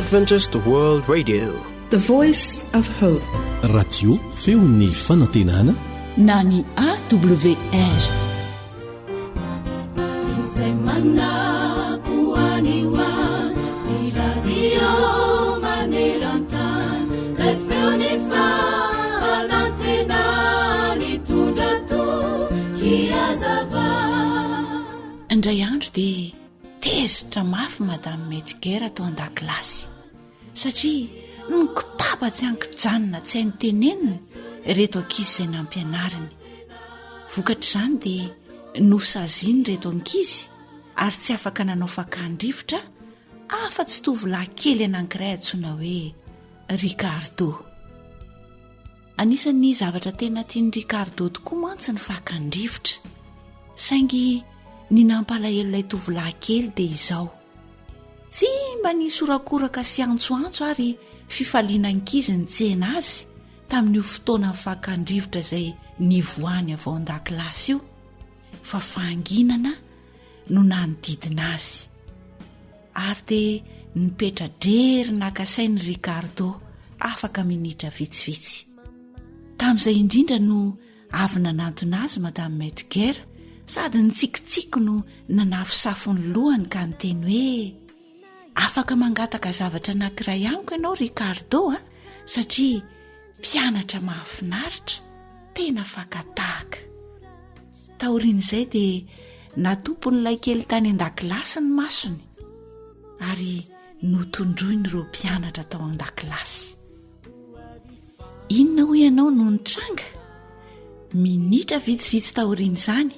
Adventist World Radio. The Voice of Hope. Radio feon'ny fanantenana na ny AWR. Izay manako any ho any, ny radio maneran-tany, ilay feon'ny fanantenana nitondra toky hazava. Indray andro dia Tezitra mafy Madame Metzger tao an-dakilasy satria nikotaba tsy an-kijanona tsy hainy tenenina ireto ankizy izay nampianariny. Vokatr'izany dia nosaziany ireto ankizy ary tsy afaka nanao fakan-drivotra afa-tsy tovolahy kely anankiray antsoina hoe Ricardo. Anisan'ny zavatra tena tian'i Ricardo tokoa mantsy ny fakan-drivotra. Saingy ny nampalahelo ilay tovolahy kely dia izao. Tsy mba nisy horakoraka sy antsoantso ary fifaliana ankizy nitsena azy tamin'io fotoana fakan-drivotra izay nivoahany avy ao an-dakilasy io, fa fahanginana no nanodidina azy. Ary dia nipetra-drery naka saina i Ricardo afaka minitra vitsivitsy. Tamin'izay indrindra no avy nanantona azy Madame Metzger sady nitsikitsiky no nanafosafo ny lohany ka niteny hoe, Afaka mangataka zavatra anankiray amiko ianao Ricardo a, satria mpianatra mahafinaritra, tena fakan-tahaka. Taorian'izay dia natopon'ilay kely tany an-dakilasy ny masony ary notondroiny ireo mpianatra tao an-dakilasy. Inona hoy ianao no nitranga? Minitra vitsivitsy taorian'izany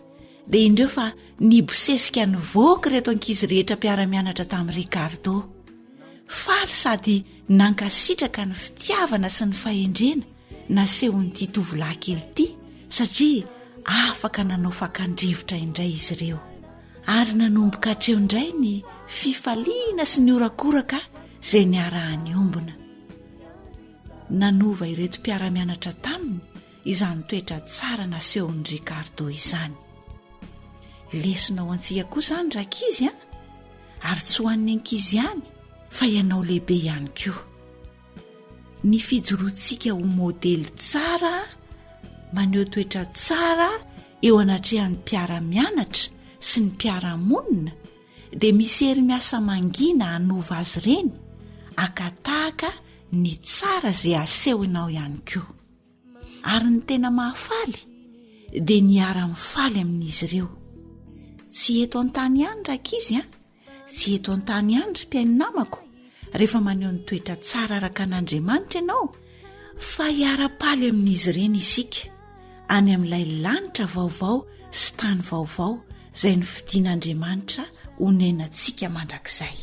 dia indreo fa nibosesika nivoaka ireto ankizy rehetra mpiara-mianatra tamin'i Ricardo. Faly sady nankasitraka ny fitiavana sy ny fahendrena nasehon'ity tovolahy kely ity satria afaka nanao fakan-drivotra indray izy ireo. Ary nanomboka hatreo indray ny fifaliana sy ny horakoraka izay niaraha-niombona. Nanova ireto mpiara-mianatra taminy izany toetra tsara nasehon'i Ricardo izany. Lesona ho antsika koa izany rankizy a! Ary tsy ho an'ny ankizy ihany fa ianao lehibe ihany koa. Ny fijoroantsika ho modely tsara, maneho toetra tsara eo anatrehan'ny mpiara-mianatra sy ny mpiara-monina dia misy hery miasa mangina hanova azy ireny haka tahaka ny tsara izay asehonao ihany koa. Ary ny tena mahafaly dia ny hiara-mifaly amin'izy ireo. Tsy eto an-tany ihany rankizy a! Tsy eto an-tany ihany ry mpihaino namako rehefa maneho ny toetra tsara araka an'Andriamanitra ianao fa hiara-paly amin'izy ireny isika any amin'ilay lanitra vaovao sy tany vaovao izay nofidin'Andriamanitra honenantsika mandrakizay.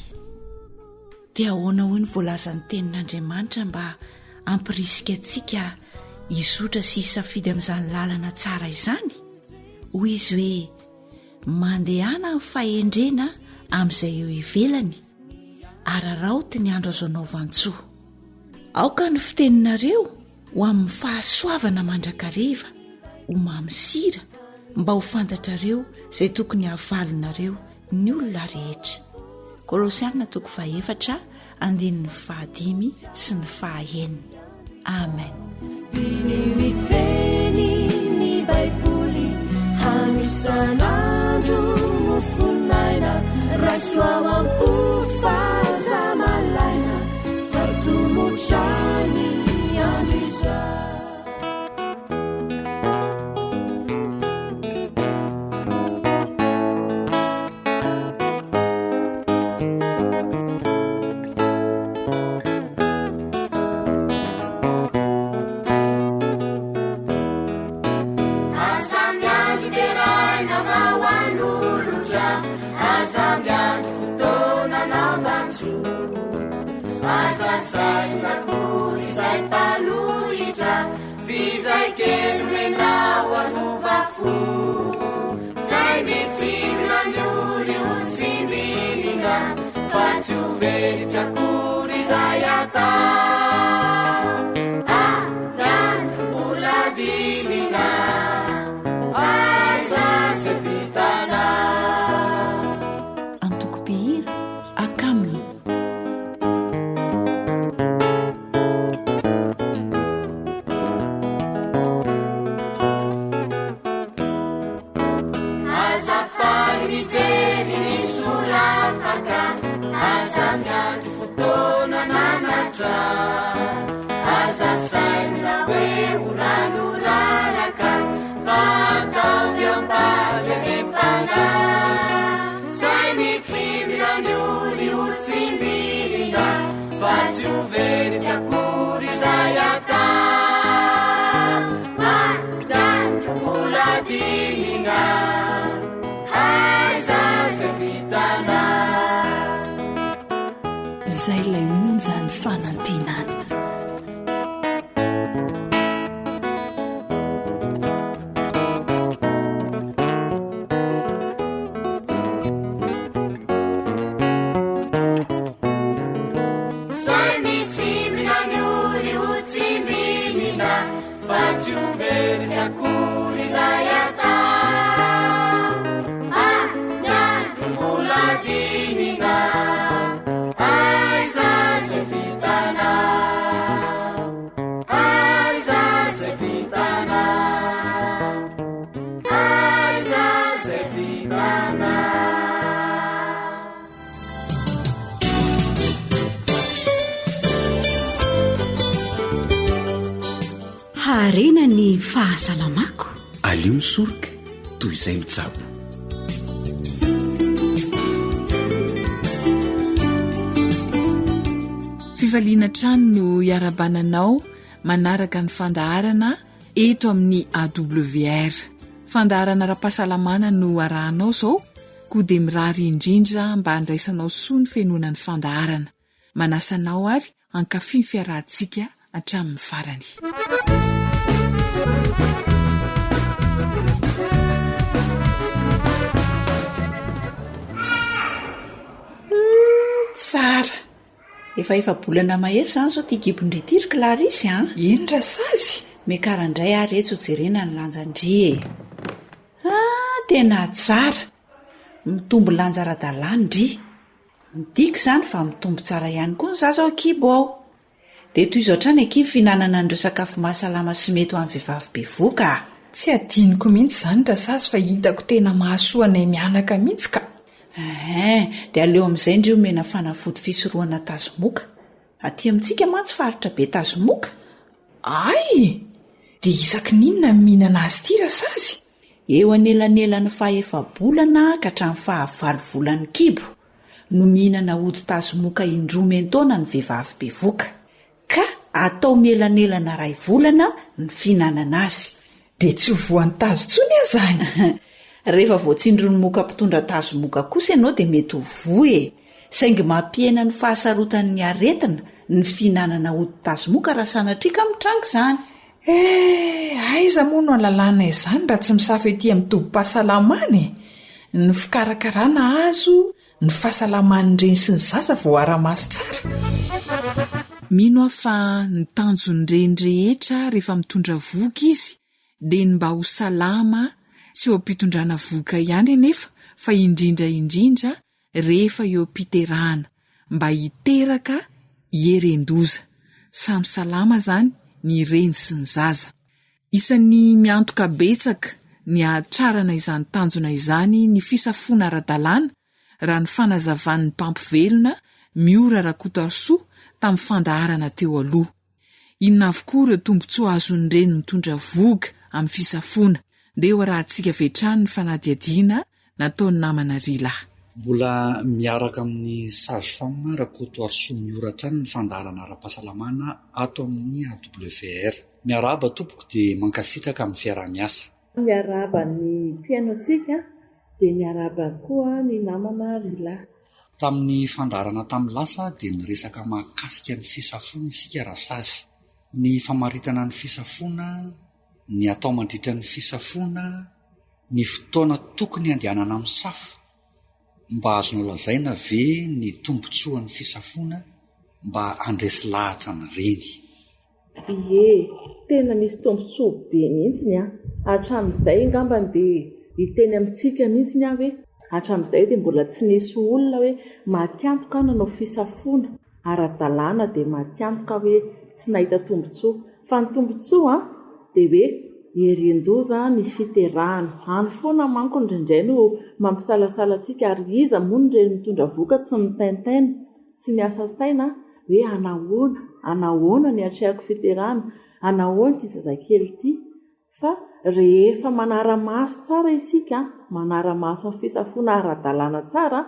Dia ahoana hoy ny voalazan'ny tenin'Andriamanitra mba hampirisika antsika hizotra sy hisafidy amin'izany lalana tsara izany? Hoy izy hoe Mandehana amin'ny fahendrena amin'izay eo ivelany, araraoty ny andro azo anaovan-tsoa. Aoka ny fiteninareo ho amin'ny fahasoavana mandrakariva, ho mamy sira, mba ho fantatrareo izay tokony havalinareo ny olona rehetra. Kolosiana toko fahefatra andininy fahadimy sy ny fahaenina. Amen. Diniho ny teny ny Baiboly hano isan'andro mofon'aina raiso ao am-po fa aza malaina fa tomotra ny andro izao. Aza miandry deraina fa ho an'olon-dra, aza miandry fotoana anaovan-tsoa. Aza sainina akory izay mpanohitra, f'izay kely omenao hanova fo. Zay mitsimbina ny ory ho tsimbinina, fa tsy ho very tsy akory izay atao. Ah, ny andro mbola dinina, aiza izay vitanao. Antoko mpihira Akaml. Fa tsy ho very tsy akory izay atao. Ah, ny andro mbola dinina, aiza izay vitanao? Aiza izay vitanao? Aiza izay vitanao? Haharena ny fahasalamako. Aleo misoroka toy izay mitsabo. Fifaliana hatrany no iarahabana anao manaraka ny fandaharana eto amin'ny AWR. Fandaharana ara-pahasalamana no arahanao izao koa dia mirary indrindra mba handraisanao soa ny fenoana ny fandaharana. Manasa anao ary hankafy ny fiarahantsika hatramin'ny farany. Tsara! Efa efa-bolana mahery izany izao ity kibon-dry ity ry Clarisse a! Eny Rasazy! Miakara indray ary etsy hojerena ny lanjan-dry e! Ah, tena tsara! Mitombo lanja ara-dalàna ndry. Midika izany fa mitombo tsara ihany koa ny zaza ao an-kibo ao. Dia tohizo hatrany akia ny fihinanana an'ireo sakafo mahasalama sy mety ho an'ny vehivavy bevohoka a! Tsy adinoko mihitsy izany Rasazy fa hitako tena mahasoa anay mianaka mihitsy ka! Ehe, dia aleo amin'izay ndry omena fanafody fisorohana tazomoka. Aty amintsika mantsy faritra be tazomoka. Hay! Dia isaky ny inona no mihinana azy ity Rasazy? Eo anelanelan'ny faha-efa-bolana ka hatramin'ny fahavalo volan'ny kibo no mihinana ody tazomoka indroa miantaona ny vehivavy bevoka, ka atao mielanelana iray volana ny fihinanana azy. Dia tsy ho voan'ny tazo intsony aho izany? Rehefa voatsindrin'ny moka mpitondra tazomoka kosa ianao dia mety ho voa e! Saingy mampihena ny fahasarotan'ny aretina ny fihinanana ody tazomoka raha sanatria ka mitranga izany. Eh! Aiza moa no ahalalana izany raha tsy misafo ety amin'ny tobim-pahasalamana e! Ny fikarakarana azo, ny fahasalaman'ny reny sy ny zaza voaara-maso tsara. Mino aho fa ny tanjon'ny reny rehetra rehefa mitondra vohoka izy dia ny mba ho salama, tsy eo am-pitondrana vohoka ihany anefa fa indrindra indrindra rehefa eo am-piterahana, mba hiteraka hieren-doza. Samy salama izany ny reny sy ny zaza. Isan'ny miantoka betsaka ny hahatrarana izany tanjona izany ny fisafoana ara-dalàna, raha ny fanazavan'ny mpampivelona, Miora Rakotoarisoa, tamin'ny fandaharana teo aloha. Inona avokoa ireo tombontsoa azon'ny reny mitondra vohoka amin'ny fisafoana? Ndeha ho arahantsika avy hatrany ny fanadihadiana nataon'ny namana Rila. Mbola miaraka amin'ny Sage Femme Rakotoarisoa Miora hatrany ny fandaharana ara-pahasalamana ato amin'ny AWR. Miarahaba tompoko dia mankasitraka amin'ny fiaraha-miasa. Miarahaba ny mpihaino antsika dia miarahaba koa ny namana Rila. Tamin'ny fandaharana tamin'ny lasa dia niresaka mahakasika ny fisafoana isika Rasazy. Ny famaritana ny fisafoana, ny atao mandritra ny fisafoana, ny fotoana tokony handehanana misafo. Mba azonao lazaina ve ny tombontsoan'ny fisafoana mba handresy lahatra ny reny? Ie, tena misy tombontsoa be mihitsiny an! Hatramin'izay angambany dia hiteny amintsika mihitsiny aho hoe hatramin'izay dia mbola tsy nisy olona hoe maty antoka nanao fisafoana ara-dalàna dia maty antoka hoe tsy nahita tombontsoa. Fa ny tombontsoa an, dia hoe herin-doza ny fiterahana. Any foana manko indraindray no mampisalasala antsika ary iza moa ny reny mitondra vohoka tsy mitaintaina, tsy miasa saina hoe anahoana, anahoana ny hatrehako fiterahana, anahoana ity zazakely ity. Fa rehefa manara-maso tsara isika, manara-maso ny fisafoana ara-dalàna tsara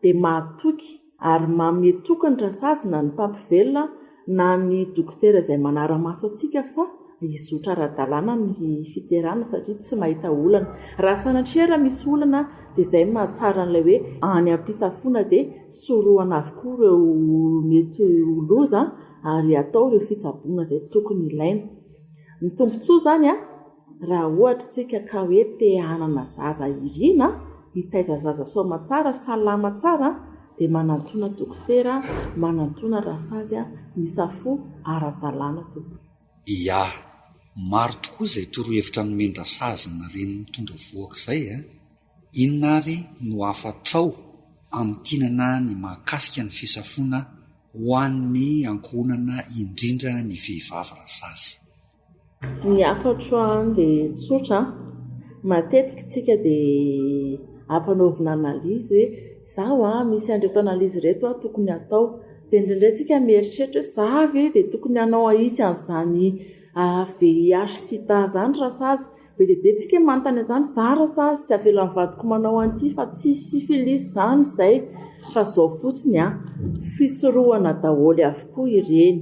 dia mahatoky ary manome toky ny rasazy na ny mpampivelona na ny dokotera izay manara-maso antsika fa hizotra ara-dalàna ny fiterahana satria tsy mahita olana. Raha sanatria ary misy olana dia izay no mahatsara an'ilay hoe any am-pisafoana dia sorohana avokoa ireo mety ho loza ary atao ireo fitsaboana izay tokony ilaina. Ny tombontsoa izany raha ohatra isika ka hoe te hanana zaza irina, hitaiza zaza soamatsara, salama tsara dia manantona dokotera, manantona rasazy, misafoa ara-dalàna tompoko. Ia. Maro tokoa izay torohevitra nomen-dRasazy ny reny mitondra vohoka izay a! Inona ary no hafatrao hamintinana ny mahakasika ny fisafoana ho an'ny ankohonana indrindra ny vehivavy Rasazy? Ny hafatro dia tsotra an! Matetika isika dia ampanaovina analyse hoe izaho an, misy an'ireto analyse ireto aho tokony hatao. Dia indraindray isika mieritreritra hoe izaho ve dia tokony hanao hisy an'izany VIH sida izany rasazy? Be dia be isika manontany an'izany, izaho rasazy tsy avelan'ny vadiko manao an'ity fa tsy syphilis izany izay. Fa izao fotsiny an, fisorohana daholo avokoa ireny.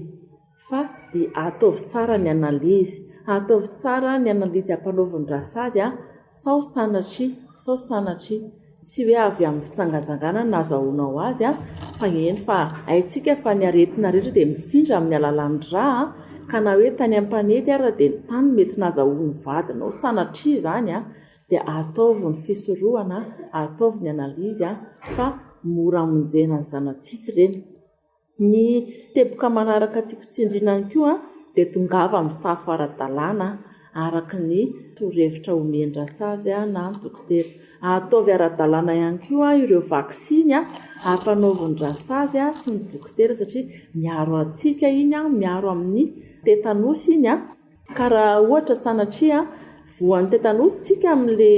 Fa dia ataovy tsara ny analyse. Ataovy tsara ny analyse ampanaovin'ny rasazy a, sao sanatria, sao sanatria, tsy hoe avy amin'ny fitsangatsanganana no azahoanao azy a, fa eny fa haintsika fa ny aretina rehetra dia mifindra amin'ny alalan'ny rà a, ka na hoe tany am-panety ara dia ny tany mety nazahoan'ny vadinao, sanatria izany a, dia ataovy ny fisorohana, ataovy ny analyse a, fa mora amonjena ny zanatsika ireny. Ny teboka manaraka tiako tsindriana ihany koa dia tongava misafo ara-dalàna araka ny torohevitra omen-dRasazy na ny dokotera. Ataovy ara-dalàna ihany koa ireo vaksiny ampanaovin-dRasazy sy ny dokotera satria miaro antsika iny, miaro amin'ny tetanosy iny. Ka raha ohatra sanatria voan'ny tetanosy tsika amin'le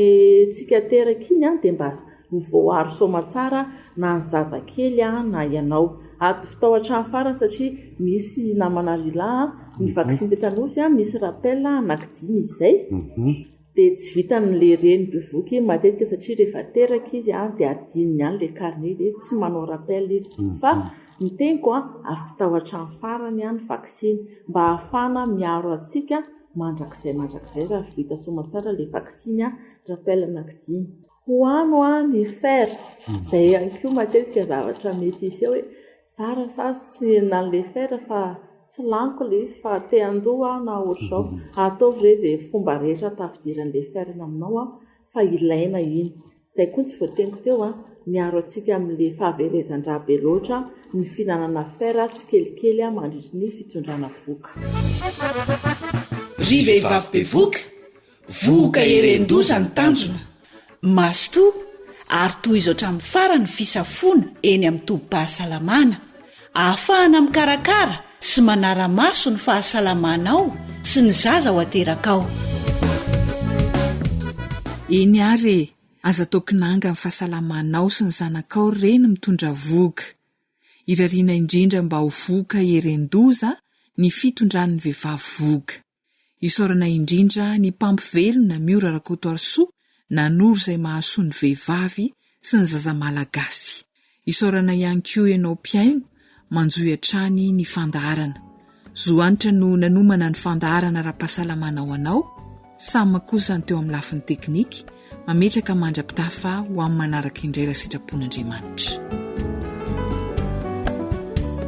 tsika teraka iny dia mba ho voaaro soamatsara na ny zazakely na ianao. Atovy tao hatramin'ny farany satria misy namana lehilahy ny vaksiny tetanosy misy rappel anankidimy izy izay. Dia tsy vitan'le reny bevohoka iny matetika satria rehefa teraka izy dia adinony ihany le carnet dia tsy manao rappel izy. Fa ny teniko avy tao hatramin'ny farany ny vaksiny mba ahafahana miaro antsika mandrakizay mandrakizay raha vita soamantsara le vaksiny rappel anankidimy. Hohano ny fer, izay ihany koa matetika zavatra mety hiseho hoe Zara sa tsy nihinana an'le fer fa tsy laniko le izy fa te handoa aho na ohatr'izao. Ataovy re ze fomba rehetra hatafidiran'le fer aminao an, fa ilaina iny. Zay koa tsy voateniko teo an, miaro antsika amin'le fahaverezan-drà be loatra ny fihinanana fer tsikelikely mandritry ny fitondrana vohoka. Ry vehivavy bevoka, Vohoka heren-doza ny tanjona. Mazotoa ary tohizo hatramin'ny farany ny fisafoana eny amin'ny tobim-pahasalamana, ahafahana mikarakara sy manara-maso ny fahasalamanao sy ny zaza ho aterakao. Eny ary e! Aza atao kinanga ny fahasalamanao sy ny zanakao ry reny mitondra vohoka. Irariana indrindra mba ho vohoka heren-doza ny fitondran'ny vehivavy vohoka. Isaorana indrindra ny mpampivelona Miora Rakotoarisoa nanoro izay mahasoa ny vehivavy sy ny zaza malagasy. Isaorana ihany koa ianao mpihaino manjohy hatrany ny fandaharana. Zo Hanitra no nanomana ny fandaharana ara-pahasalamana ho anao, Sam kosa ny teo amin'ny lafiny teknika, mametraka mandra-pitafa ho amin'ny manaraka indray raha sitrapon'Andriamanitra.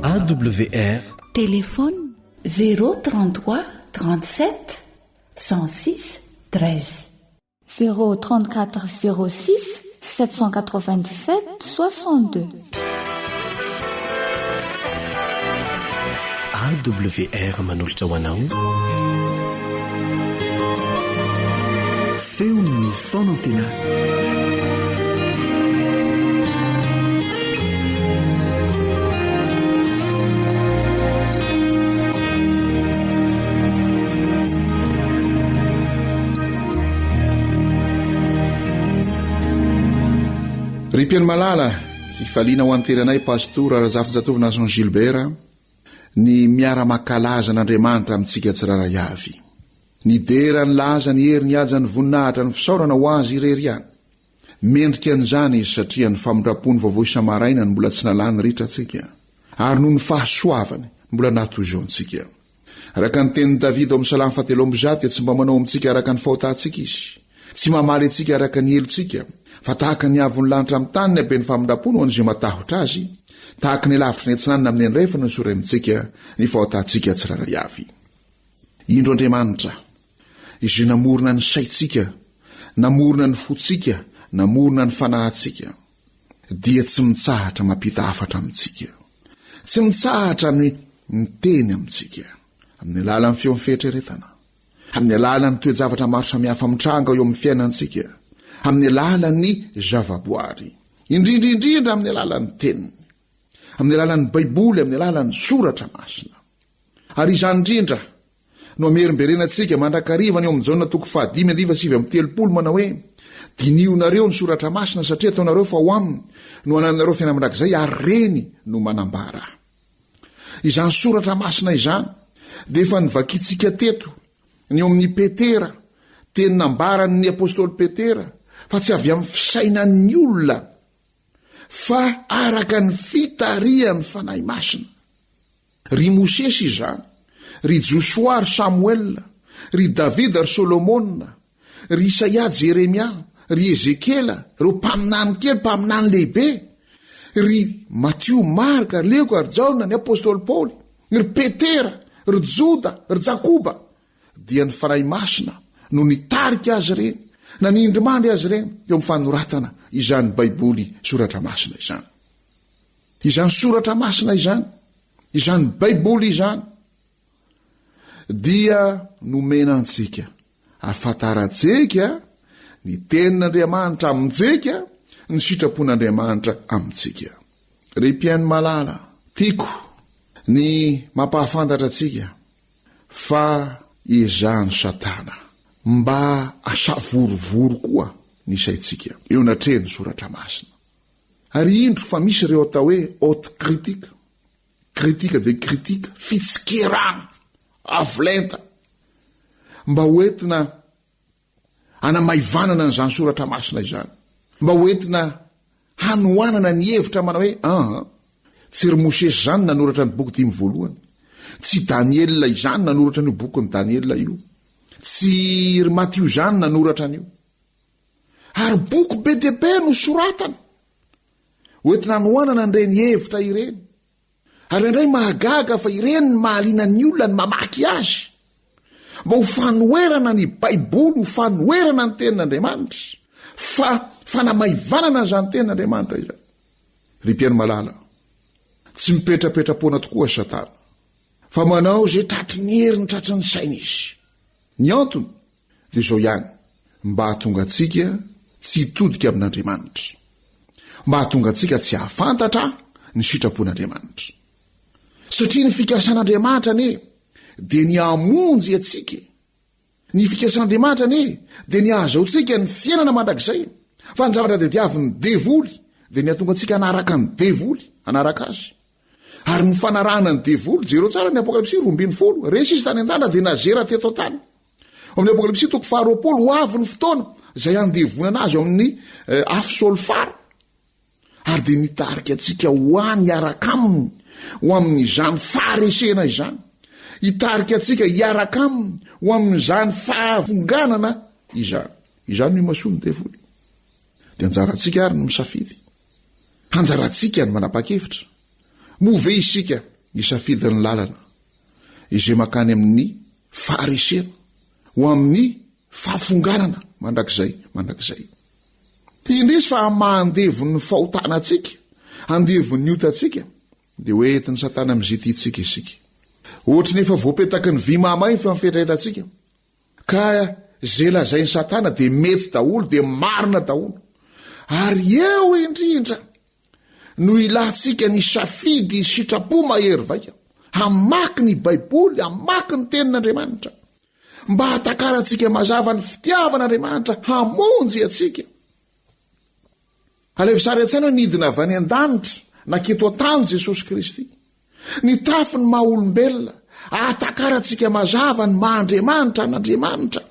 AWR. Téléphone 0 33 37 106 13. 0 34 06 797 62. AWR manolotra ho anao Feon'ny fanantenana. Ry mpihaino malala, fifaliana ho an'ny tenanay Pastora Razafinjatovona Jean Gilbert ny miara-mankalaza an'Andriamanitra amintsika tsirairay avy. Ny dera, ny laza, ny hery, ny haja, ny voninahitra, ny fisaorana ho Azy irery ihany. Mendrika an'izany Izy satria ny famindrampony vaovao isa-maraina no mbola tsy nalany ritra antsika, ary noho ny fahasoavany mbola natozo antsika. Araka ny tenin'i Davida ao amin'ny Salamo fahatelo 103 dia tsy mba manao amintsika araka ny fahotantsika Izy, tsy mamaly antsika araka ny helotsika, fa tahaka ny haavon'ny lanitra amin'ny tany ny haben'ny famindrampony ho an'izay matahotra Azy, tahaka ny halavitry ny atsinanana amin'ny andrefana no esoriny amintsika ny fahotantsika tsirairay avy. Indro Andriamanitra, Izay namorona ny saintsika, namorona ny fontsika, namorona ny fanahintsika, dia tsy mitsahatra mampita hafatra amintsika. Tsy mitsahatra ny miteny amintsika, amin'ny alalan'ny feon'ny fieritreretana. Amin'ny alalan'ny toe-javatra maro samihafa mitranga eo amin'ny fiainantsika, amin'ny alalan'ny zavaboary, indrindra indrindra amin'ny alalan'ny Teniny, amin'ny alalan'ny Baiboly, amin'ny alalan'ny Soratra Masina. Ary izany indrindra no amerimberenantsika mandrakariva ny ao amin'ny Jaona toko fahadimy andiva 39 manao hoe, Dinihonareo ny Soratra Masina satria ataonareo fa ao aminy no anananareo fiainana mandrakizay ary ireny no manambara Ahy. Izany Soratra Masina izany dia efa novakintsika teto ny eo amin'ny Petera, teny nambaran'ny apostoly Petera fa tsy avy amin'ny fisainan'ny olona fa araka ny fitarihan'ny Fanahy Masina. Ry Mosesy izany, ry Josoa, ry Samoela, ry Davida, ry Solomona, ry Isaia, Jeremia, ry Ezekiela, ireo mpaminany kely, mpaminany lehibe, ry Matio, Marka, ry Lioka, ry Jaona, ny apostoly Paoly, ry Petera, ry Joda, ry Jakoba, dia ny Fanahy Masina no nitarika azy ireny, nanindrimandry azy ireny teo amin'ny fanoratana izany Baiboly Soratra Masina izany. Izany Soratra Masina izany, izany Baiboly izany, dia nomena antsika ahafantarantsika ny Tenin'Andriamanitra amintsika, ny sitrapon'Andriamanitra amintsika. Ry mpihaino malala, tiako ny mampahafantatra antsika fa ezahan'i Satana mba hasavorovoro koa ny saintsika eo anatrehan'ny Soratra Masina. Ary indro fa misy ireo atao hoe haute critique, critique de critique, fitsikerana avo lenta, mba ho entina hanamaivanana an'izany soratra masina izany, mba ho entina hanohanana ny hevitra manao hoe aa, tsy ry Mosesy izany nanoratra ny boky dimy voalohany, tsy Daniela izany nanoratra an'io bokin'i Daniela io, tsy ry Matio izany nanoratra an'io. Ary boky be dia be no soratana ho entina hanohanana an'ireny hevitra ireny. Ary indraindray mahagaga fa ireny no mahaliana ny olona ny mamaky azy, mba ho fanoherana ny Baiboly, ho fanoherana ny Tenin'Andriamanitra, fa fanamaivanana an'izany Tenin'Andriamanitra izany. Ry mpihaino malala, tsy mipetrapetra-poana tokoa Satana, fa manao izay tratry ny heriny, tratry ny sainy izy. Ny antony dia izao ihany, mba hahatonga antsika tsy hitodika amin'Andriamanitra, mba hahatonga antsika tsy hahafantatra ny sitrapon'Andriamanitra. Satria ny fikasan'Andriamanitra anie dia ny hamonjy antsika e. Ny fikasan'Andriamanitra anie dia ny hahazahoantsika ny fiainana mandrakizay. Fa ny zavatra tadiavin'ny devoly dia ny hahatonga antsika hanaraka ny devoly, hanaraka azy. Ary ny fanarahana ny devoly, jereo tsara ny Apokalypsy 12, resy izy tany an-danitra dia nazera teto an-tany. Ao amin'ny Apokalypsy toko faharoapolo, ho avy ny fotoana izay handevonana azy ao amin'ny eh, afo solfara. Ary dia nitarika antsika ho any hiaraka aminy, ho amin'izany faharesena izany. Hitarika antsika hiaraka aminy ho amin'izany fahavonganana izany. Izany no imasoan'ny devoly. Dia anjarantsika ary ny misafidy. Anjarantsika ny manapa-kevitra. Moa ve isika hisafidy ny lalana izay mankany amin'ny faharesena ho amin'ny fahafonganana mandrakizay mandrakizay? Indrisy fa amin'ny maha andevon'ny fahotana antsika, andevon'ny ota antsika, dia ho entin'i Satana amin'izay tiantsika isika. Ohatry ny efa voapetaky ny vy mahamay ny fieritreretantsika. Ka ze lazain'i satana dia mety daholo dia marina daholo. Ary eo indrindra no ilantsika ny safidy sitrapo mahery vaika hamaky ny baiboly, hamaky ny tenin'Andriamanitra mba hahatakarantsika mazava ny fitiavan'Andriamanitra hamonjy antsika. Alaivo sary an-tsaina hoe nidina avy any an-danitra naketo an-tany Jesosy Kristy. Nitafy ny maha olombelona, ahatakarantsika mazava ny maha Andriamanitra an'Andriamanitra.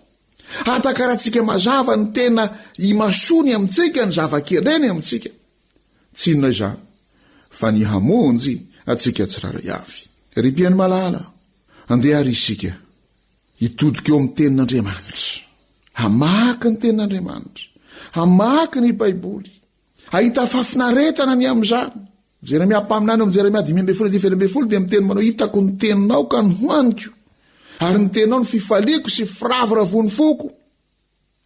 Ahatakarantsika mazava ny tena imasoany amintsika, ny zava-kendreny amintsika. Tsy inona izany fa ny hamonjy antsika tsirairay avy. Ry mpihaino malala, andeha àry isika hitodika eo amin'ny Tenin'Andriamanitra, hamaky ny Tenin'Andriamanitra, hamaky ny Baiboly, hahita fahafinaretana ny amin'izany. Jeremia mpaminany ao amin'ny Jeremia 15 andininy 13 dia miteny manao hitako ny teninao ka nohaniko, ary ny teninao no fifaliako sy firavoravoan'ny foko.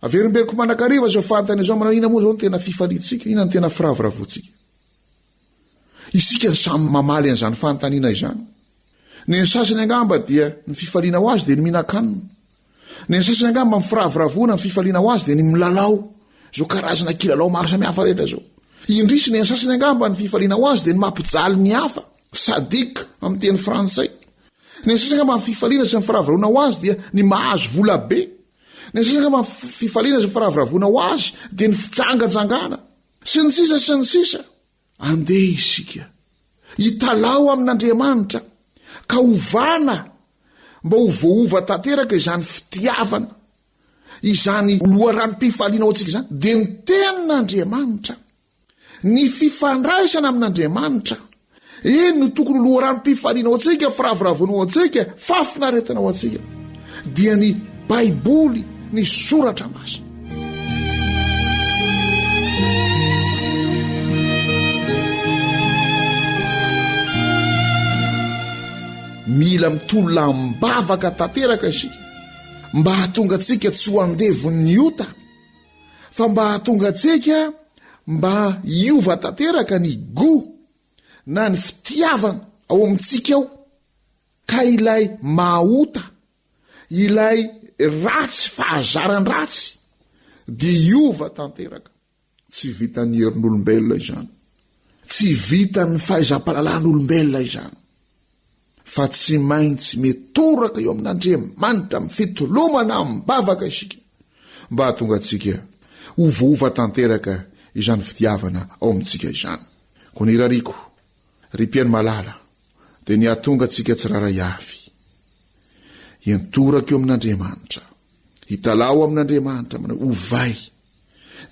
Averimberiko mandrakariva izao fanontaniana izao manao inona moa izao no tena fifaliantsika, inona no tena firavoravoantsika? Isika no samy mamaly an'izany fanontaniana izany. Ny an'ny sasany angamba dia ny fifaliana ho azy dia ny mihinan-kanina. Ny an'ny sasany angamba ny firavoravoana, ny fifaliana ho azy dia ny milalao izao karazana kilalao maro samihafa rehetra izao. Indrisy ny an'ny sasany angamba ny fifaliana ho azy dia ny mampijaly ny hafa, sadique amin'ny teny frantsay. Ny an'ny sasany angamba ny fifaliana sy ny firavoravoana ho azy dia ny mahazo vola be. Ny an'ny sasany angamba ny fifaliana sy ny firavoravoana ho azy dia ny fijangajangana. Sy ny sisa sy ny sisa. Andeha isika hitalaho amin'Andriamanitra ka hovana mba ho voaova tanteraka izany fitiavana, izany loharanom-pifaliana ho antsika izany, dia ny Tenin'Andriamanitra, ny fifandraisana amin'Andriamanitra. Eny no tokony ho loharanom-pifaliana ho antsika, firavoravoana ho antsika, fahafinaretana ho antsika, dia ny Baiboly, ny Soratra Masina. Mila mitolona am-bavaka tanteraka isika mba hahatonga antsika tsy ho andevon'ny ota, fa mba hahatonga antsika mba hiova tanteraka ny goût na ny fitiavana ao amintsika ao, ka ilay maha-ota, ilay ratsy fahazaran-dratsy dia hiova tanteraka. Tsy vitan'ny herin'olombelona izany. Tsy vitan'ny fahaizam-pahalalan'olombelona izany. Fa tsy maintsy mitoraka eo amin'Andriamanitra amin'ny fitolomana amim-bavaka isika mba hahatonga antsika ho voaova tanteraka izany fitiavana ao amintsika izany. Koa ny irariako, ry mpihaino malala, dia ny hahatonga antsika tsirairay avy hiantoraka eo amin'Andriamanitra, hitalaho amin'Andriamanitra manao hoe, Ovay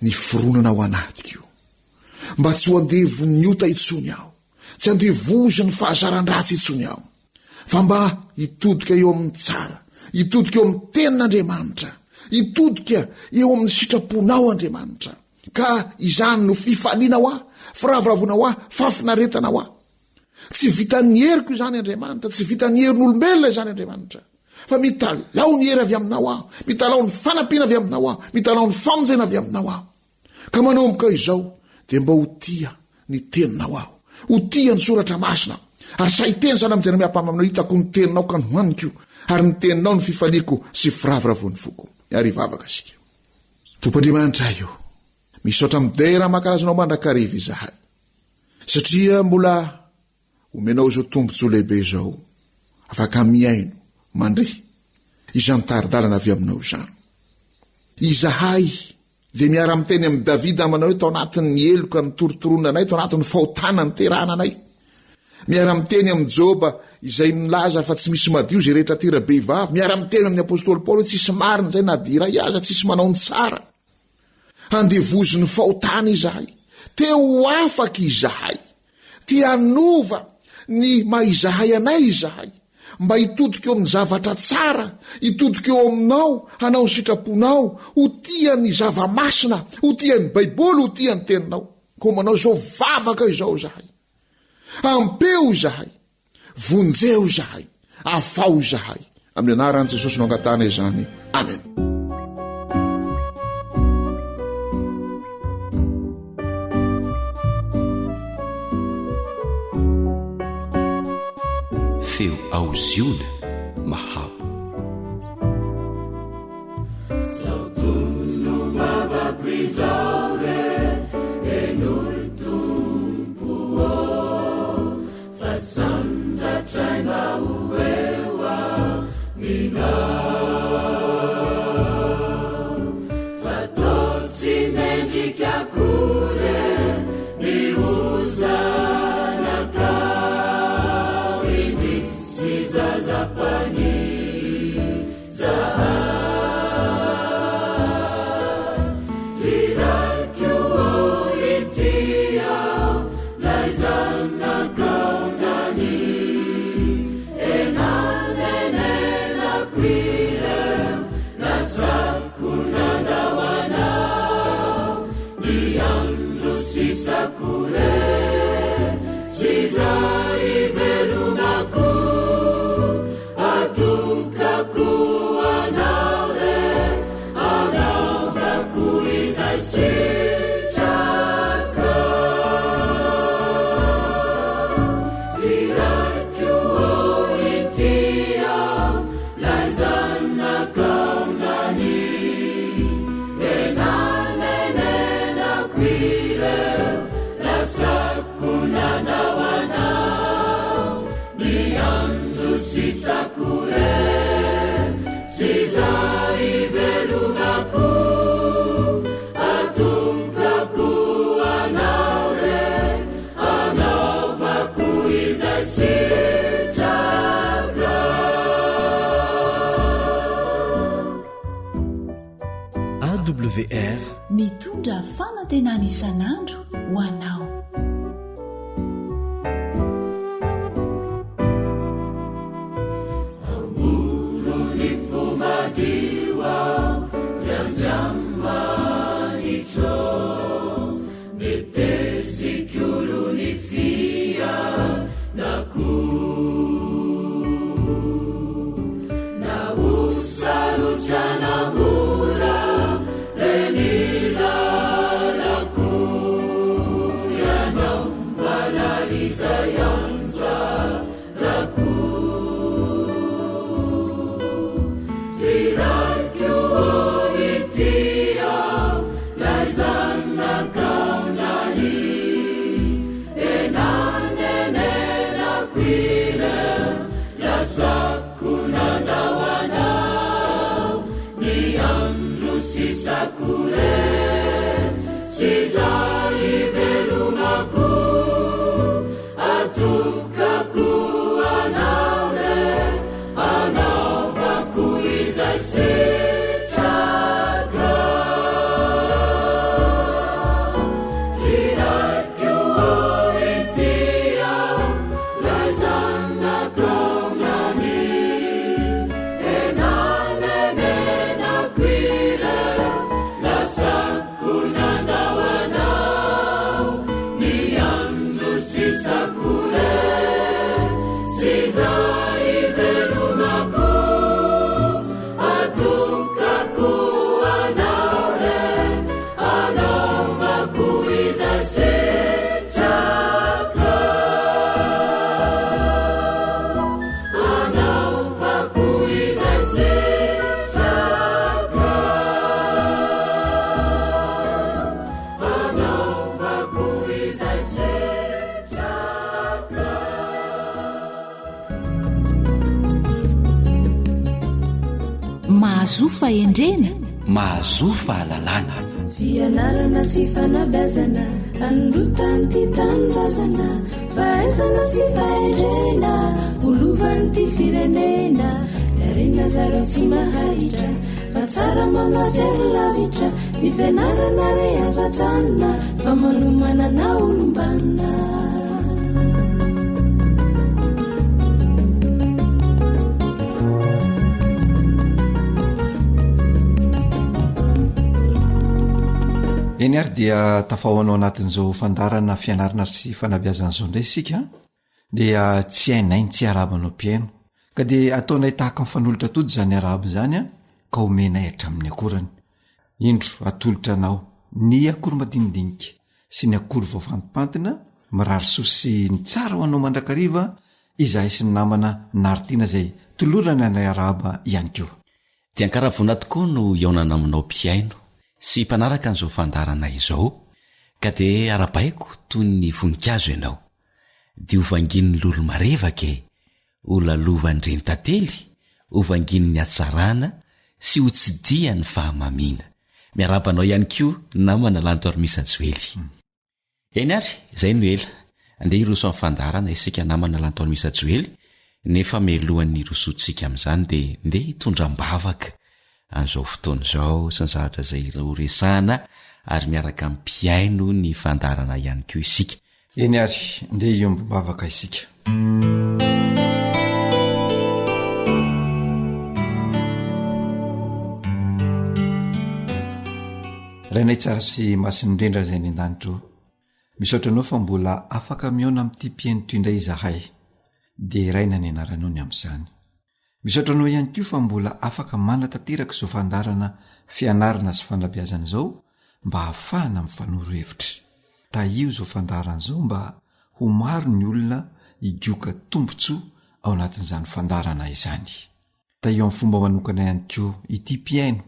ny fironana ao anatiko, mba tsy ho andevon'ny ota intsony aho, tsy andevozin'ny fahazaran-dratsy intsony aho, fa mba hitodika eo amin'ny tsara, hitodika eo amin'ny tenin'Andriamanitra, hitodika eo amin'ny sitraponao Andriamanitra, ka izany no fifaliana ho ahy, firavoravoana ho ahy, fahafinaretana ho ahy. Tsy vitan'ny heriko izany Andriamanitra, tsy vitan'ny herin'olombelona izany Andriamanitra, fa mitalaho ny hery avy aminao aho, mitalaho ny fanampiana avy aminao aho, mitalaho ny famonjena avy aminao aho. Ka manomboka izao dia mba ho tia ny teninao aho, ho tia ny soratra masina aho, ary sahy hiteny sahala amin'i Jeremia mpaminany hoe hitako ny teninao ka nohaniko, ary ny teninao no fifaliako sy firavoravoan'ny foko. Ary hivavaka isika. Tompo Andriamanitray o, misaotra midera mankalaza Anao mandrakariva izahay, satria mbola Omenao izao tombontsoa lehibe izao, afaka mihaino, mandre, izany tari-dalana avy aminao izany. Izahay dia miara-miteny amin'i Davida manao hoe tao anatin'ny heloka nitorotoronina anay, tao anatin'ny fahotana niterahana anay. Miara-miteny amin'i Joba izay milaza fa tsy misy madio izay rehetra tera-behivavy. Miara-miteny amin'ny apostoly Paoly hoe tsisy marina izay na dia iray aza, tsisy manao ny tsara. Andevozin'ny fahotana izahay. Te ho afaka izahay. Te hanova ny maha izahay anay izahay, mba hitodika eo amin'ny zavatra tsara, hitodika eo aminao, hanao ny sitraponao, ho tia ny zava-masina, ho tia ny Baiboly, ho tia ny Teninao. Koa manao izao vavaka izao izahay. Ampeo izahay. Vonjeo izahay, afaho izahay. Amin'ny anaran'i Jesosy no angatahana izany. Amen. Feo ao Ziona mahabo. ivelomako Atokako anao re Anaovako izay sitrakao AWR. Mitondra fanantenana isan'andro ho anao. Amorony fo madio aho, ry Andriamanitro. Meteziko ny fiainako. Na ho sarotra na mora, le ny lalako. Ianao mahalala izay anjarako. Ry Raiko ô ity aho, lay zanakao nania. Enanenenako ireo, lasako nandao anao. Ny andro sisako re, sy izay ivelomako. Atokako anao re, anaovako izay sitrakao. Ry Raiko ô ity aho, lay zanakao nania. Enanenenako ireo, lasako nandao anao. Ny andro sisako re, sy izay ivelomako, atokako anao re, anaovako izay sitrakao. Anaovako izay sitrakao. Anaovako izay sitrakao. Mahazoa fahendrena. Mahazoa fahalalana. Fianarana sy fanabeazana anondrotan'ity tanindrazana fahaizana sy fahendrena ho lovan'ity firenena Rarina zareo tsy maharitra Fa tsara manao jery lavitra Ny fianarana re aza ajanona Fa manomana na olom-banona Eny ary dia tafahoana ao anatin'izao fandaharana fianarana sy fanabeazana izao indray isika dia tsy hainay ny tsy arahaba anao mpihaino ka dia ataonay tahaka ny fanolotra atody izany arahaba izany a ka omenay hatramin'ny akorany indro atolotra anao ny akory madinidinika sy ny akory voafantimpantina mirary soa sy ny tsara ho anao mandrakariva izahay sy ny namana Naritiana izay tolorana anay arahaba ihany koa. Dia an-karavoana tokoa no hihaonana aminao mpihaino sy mpanaraka an'izao fandaharana izao ka dia arabaiko toy ny voninkazo ianao. Dia ho vangian'ny lolo marevaka e! Ho lalovan'ny-drenitantely, ho vangian'ny hatsarana sy ho tsidihan'ny fahamamiana. Miarahaba anao ihany koa namana Lanto Armisa Joely. Eny ary, izay no ela. Andeha hiroso amin'ny fandaharana isika namana Lanto Armisa Joely, nefa mialohan'ny hirosoantsika amin'izany dia ndeha hitondra am-bavaka an'izao fotoana izao sy ny zavatra izay horesahana ary miaraka amin'ny mpihaino ny fandaharana ihany koa isika. Eny ary, ndeha hiombom-bavaka isika. Rainay tsara sy masina indrindra izay any an-danitra ô, misaotra anao fa mbola afaka mihaona amin'ity mpihaino ity indray izahay. Deraina ny anaranao ny amin'izany. Misaotra anao ihany koa fa mbola afaka manatanteraka izao fandaharana fianarana sy fanabeazana izao mba hahafahana mifanoro hevitra. Tahio izao fandaharana izao mba ho maro ny olona higoka tombontsoa ao anatin'izany fandaharana izany. Tahio amin'ny fomba manokana ihany koa ity mpihaino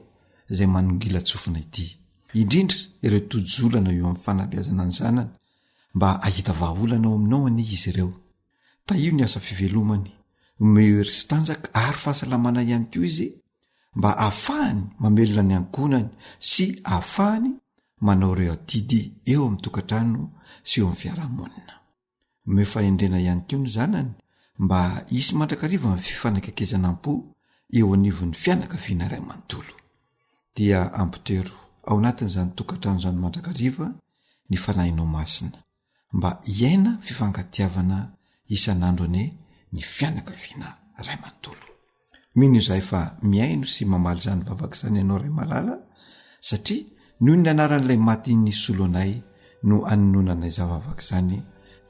izay manongilan-tsofina ity, indrindra ireo tojo olana eo amin'ny fanabeazana ny zanany mba hahita vahaolana ao aminao anie izy ireo. Tahio ny asa fivelomany, omeo hery sy tanjaka ary fahasalamana ihany koa izy. mba ahafahany mamelona ny ankohonany sy ahafahany manao ireo adidy eo amin'ny tokantrano sy eo amin'ny fiarahamonina. Omeo fahendrena ihany koa ny zanany mba hisy mandrakariva ny fifanakaikezana am-po eo anivon'ny fianakaviana iray manontolo. Dia ampitoero ao anatin'izany tokantrano izany mandrakariva ny Fanahinao Masina mba hiaina fifankatiavana isan'andro anie ny fianakaviana iray manontolo. Mino izahay fa mihaino sy mamaly izany vavaka izany ianao Ray malala satria noho ny anaran'ilay maty nisolo anay no anononanay izany vavaka izany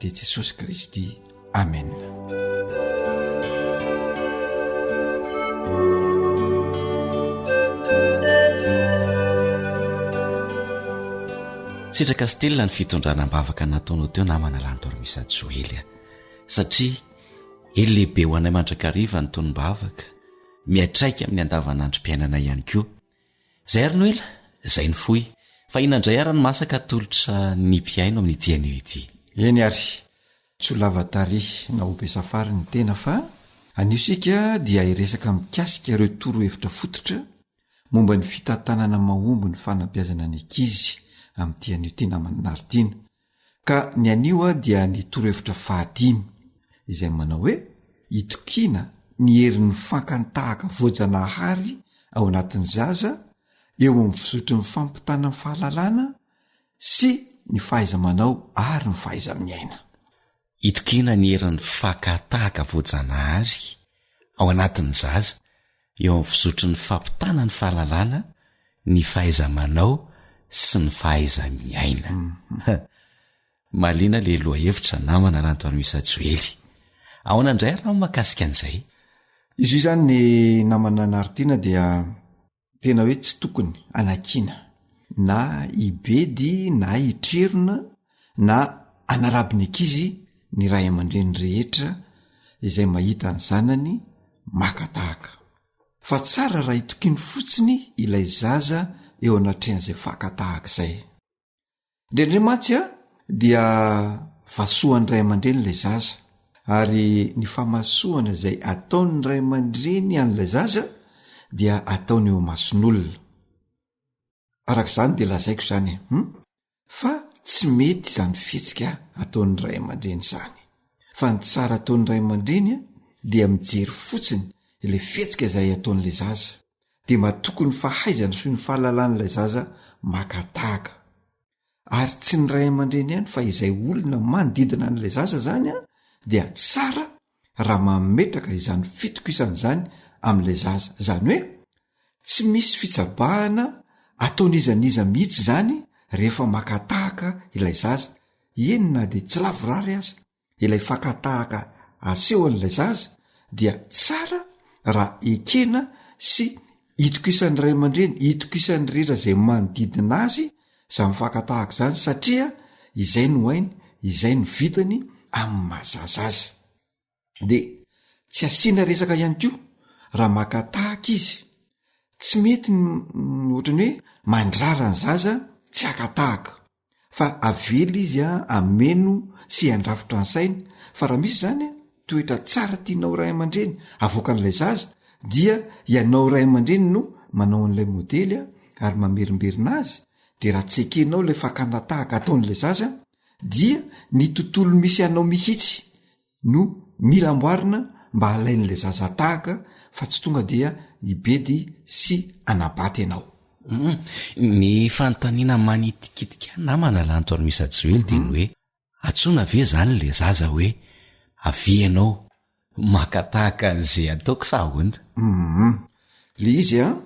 dia Jesosy Kristy. Amen. Sitraka sy telina ny fitondrana am-bavaka nataonao teo namana Lanto Armisa Joely a. Satria Hery lehibe ho anay mandrakariva ny tonom-bavaka, miantraika amin'ny andavanandrom-piainana ihany koa. Izay ary no ela, izay no fohy. Fa inona indray ary no masaka atolotra ny mpihaino amin'ity anio ity? Eny ary, tsy ho lava tarehy na ho be safary ny tena fa anio isika dia hiresaka mikasika ireo torohevitra fototra momba ny fitantanana mahomby ny fanabeazana ny ankizy amin'ity anio ity namana Naridiana. Ka ny anio dia ny torohevitra fahadimy izay manao hoe itokiana ny herin'ny fankan-tahaka voajanahary ao anatin'ny zaza eo amin'ny fizotry ny fampitana ny fahalalana sy ny fahaiza-manao ary ny fahaiza-miaina. Itokiana ny herin'ny fakan-tahaka voajanahary ao anatin'ny zaza eo amin'ny fizotry ny fampitana ny fahalalana, ny fahaiza-manao sy ny fahaiza-miaina. Mahaliana le lohahevitra namana Rantoarimisa Joely. Ahoana indray ary raha mahakasika an'izay? Izy io izany ny namana Naritiana dia tena hoe tsy tokony hanakiana na hibedy na hitrerona na hanaraby ny ankizy ny ray aman-dreny rehetra izay mahita ny zanany maka tahaka. Fa tsara raha itokiany fotsiny ilay zaza eo anatrehan'izay faka tahaka izay. Indraindray mantsy a dia vasohan'ny ray aman-dreny ilay zaza ary ny famasohana izay ataon'ny ray aman-dreny an'ilay zaza dia ataony eo imason'olona. Araka izany dia lazaiko izany e, hum, fa tsy mety izany fihetsika ataon'ny ray aman-dreny izany. Fa ny tsara ataon'ny ray aman-dreny a dia mijery fotsiny ilay fihetsika izay ataon'ilay zaza. dia matoky ny fahaizana sy ny fahalalan'ilay zaza maka tahaka. Ary tsy ny ray aman-dreny ihany fa izay olona manodidina an'ilay zaza zany a dia tsara raha mametraka izany fitokisana izany amin'ilay zaza. Izany hoe tsy misy fitsabahana ataon'iza n'iza mihitsy izany rehefa maka tahaka ilay zaza, eny na dia tsy lavorary aza. ilay fakan-tahaka asehon'ilay zaza dia tsara raha ekena sy itokisan'ny ray aman-dreny, itokisan'ny rehetra izay manodidina azy izany fakan-tahaka izany satria izay no hainy, izay no vitany amin'ny maha zaza azy. De tsy asiana resaka ihany koa raha maka tahaka izy, tsy mety ny ohatran'ny hoe mandrara ny zaza tsy haka tahaka. fa avela izy a ameno sy handrafitra ny sainy fa raha misy zany a toetra tsara tianao ray aman-dreny avoakan'ilay zaza dia ianao ray aman-dreny no manao an'ilay modely a ary mamerimberina azy de raha tsy ekenao ilay fakana tahaka ataon'ilay zaza dia ny tontolo misy anao mihitsy no mila amboarina mba halain'ilay zaza tahaka fa tsy tonga dia hibedy sy hanabaty ianao. Humm, ny fanontaniana manitikitika ahy namana Lanto Armisa Joely dia ny hoe, antsoina ve izany ilay zaza hoe avia ianao maka tahaka an'izay ataoko sa ahoana? Humm, le izy an,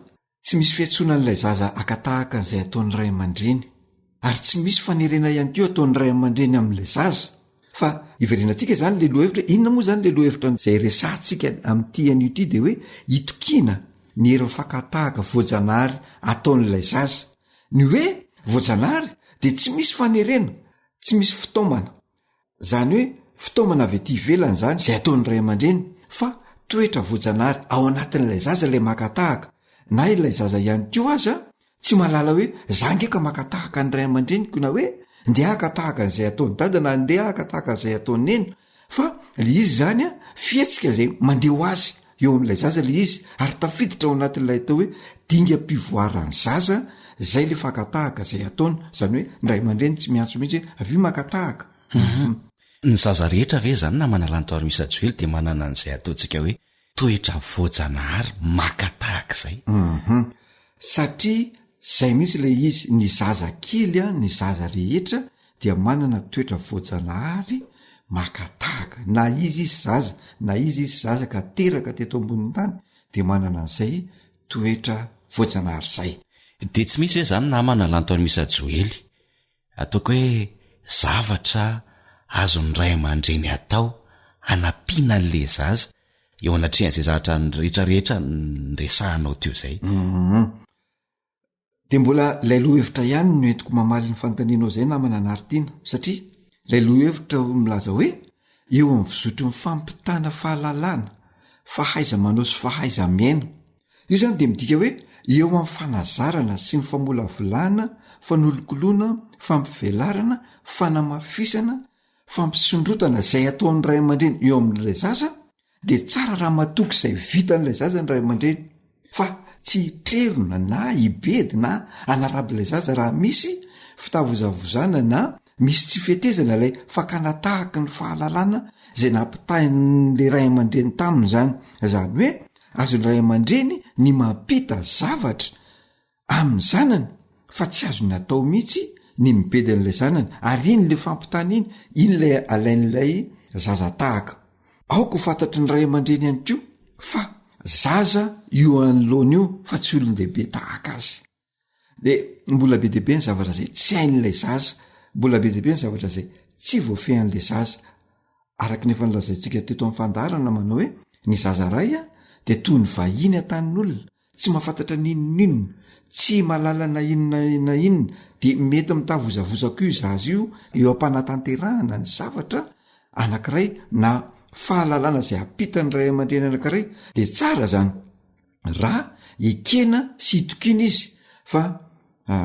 Tsy misy fiantsoana an'ilay zaza haka tahaka an'izay ataon'ny ray aman-dreny. Ary tsy misy fanerena ihany koa ataon'ny ray aman-dreny amin'ilay zaza. Fa iverenantsika izany ilay lohahevitra hoe inona moa izany ilay lohahevitra izay resahantsika amin'ity anio ity dia hoe itokiana ny herin'ny fakan-tahaka voajanahary ataon'ilay zaza. Ny hoe voajanahary dia tsy misy fanerena, tsy misy fitaomana. Zany hoe fitaomana avy aty ivelany zany zay ataon'ny ray aman-dreny fa toetra voajanahary ao anatin'ilay zaza ilay maka tahaka, na ilay zaza ihany koa aza tsy mahalala hoe za nge ka maka tahaka ny ray aman-dreniko na hoe ndeha haka tahaka an'izay ataon'i dada na ndeha haka tahaka an'izay ataon'i neny fa le izy zany a fihetsika zay mandeha ho azy. eo amin'ilay zaza le izy ary tafiditra ao anatin'ilay atao hoe dingam-pivoaran'ny zaza zay le fakan-tahaka zay ataony, zany hoe ny ray aman-dreny tsy miantso mihitsy hoe avia maka tahaka. Mhm. Ny zaza rehetra ve zany namana Lantoarimisa Joely dia manana an'izay ataontsika hoe toetra voajanahary maka tahaka izay? Mhm. Satria zay mihitsy ilay izy, ny zaza kely an, ny zaza rehetra dia manana toetra voajanahary maka tahaka, na izy izy zaza, na izy izy zaza ka teraka teto ambonin'ny tany dia manana an'izay toetra voajanahary zay. Dia tsy misy ve zany namana Lantoarimisa Joely Ataoko hoe zavatra azon'ny ray aman-dreny atao hanampiana an'le zaza eo anatrehan'izay zavatra rehetra rehetra niresahanao teo izay. Hum. De mbola ilay lohahevitra ihany no entiko mamaly ny fanontanianao izay namana Naritina satria ilay lohahevitra milaza hoe eo amin'ny fizotry ny fampitana fahalalana, fahaiza-manao sy fahaiza-miaina. Io zany de midika hoe eo amin'ny fanazarana sy ny famolavolana, fanolokoloana, fampivelarana, fanamafisana, fampisondrotana izay ataon'ny ray aman-dreny eo amin'ilay zaza de tsara raha matoky izay vitan'ilay zaza ny ray aman-dreny fa tsy hitrerona na hibedy na hanaraby ilay zaza raha misy fitavozavozana na misy tsy fetezana ilay fakana tahaky ny fahalalana izay nampitahin'le ray aman-dreny taminy zany, zany hoe Azon'ny ray aman-dreny ny mampita zavatra amin'ny zanany fa tsy azony atao mihitsy ny mibedy an'ilay zanany ary iny le fampitana iny, iny ilay alain'ilay zaza tahaka. Aoka ho fantatry ny ray aman-dreny ihany koa fa zaza io anoloana io fa tsy olon-dehibe tahaka azy. De mbola be dia be ny zavatra zay tsy hain'ilay zaza, mbola be dia be ny zavatra zay tsy voafehin'ilay zaza. Araka ny efa nolazaintsika teto amin'ny fandaharana manao hoe ny zaza ray a de toy ny vahiny an-tanin'olona, tsy mahafantatra n'inon'inona, tsy mahalala na inona na inona, de mety mitavozavoza koa io zaza io eo am-panatanterahana ny zavatra anankiray na fahalalana zay ampitan'ny ray aman-dreny anankiray de tsara zany. Raha ekena sy itokiana izy fa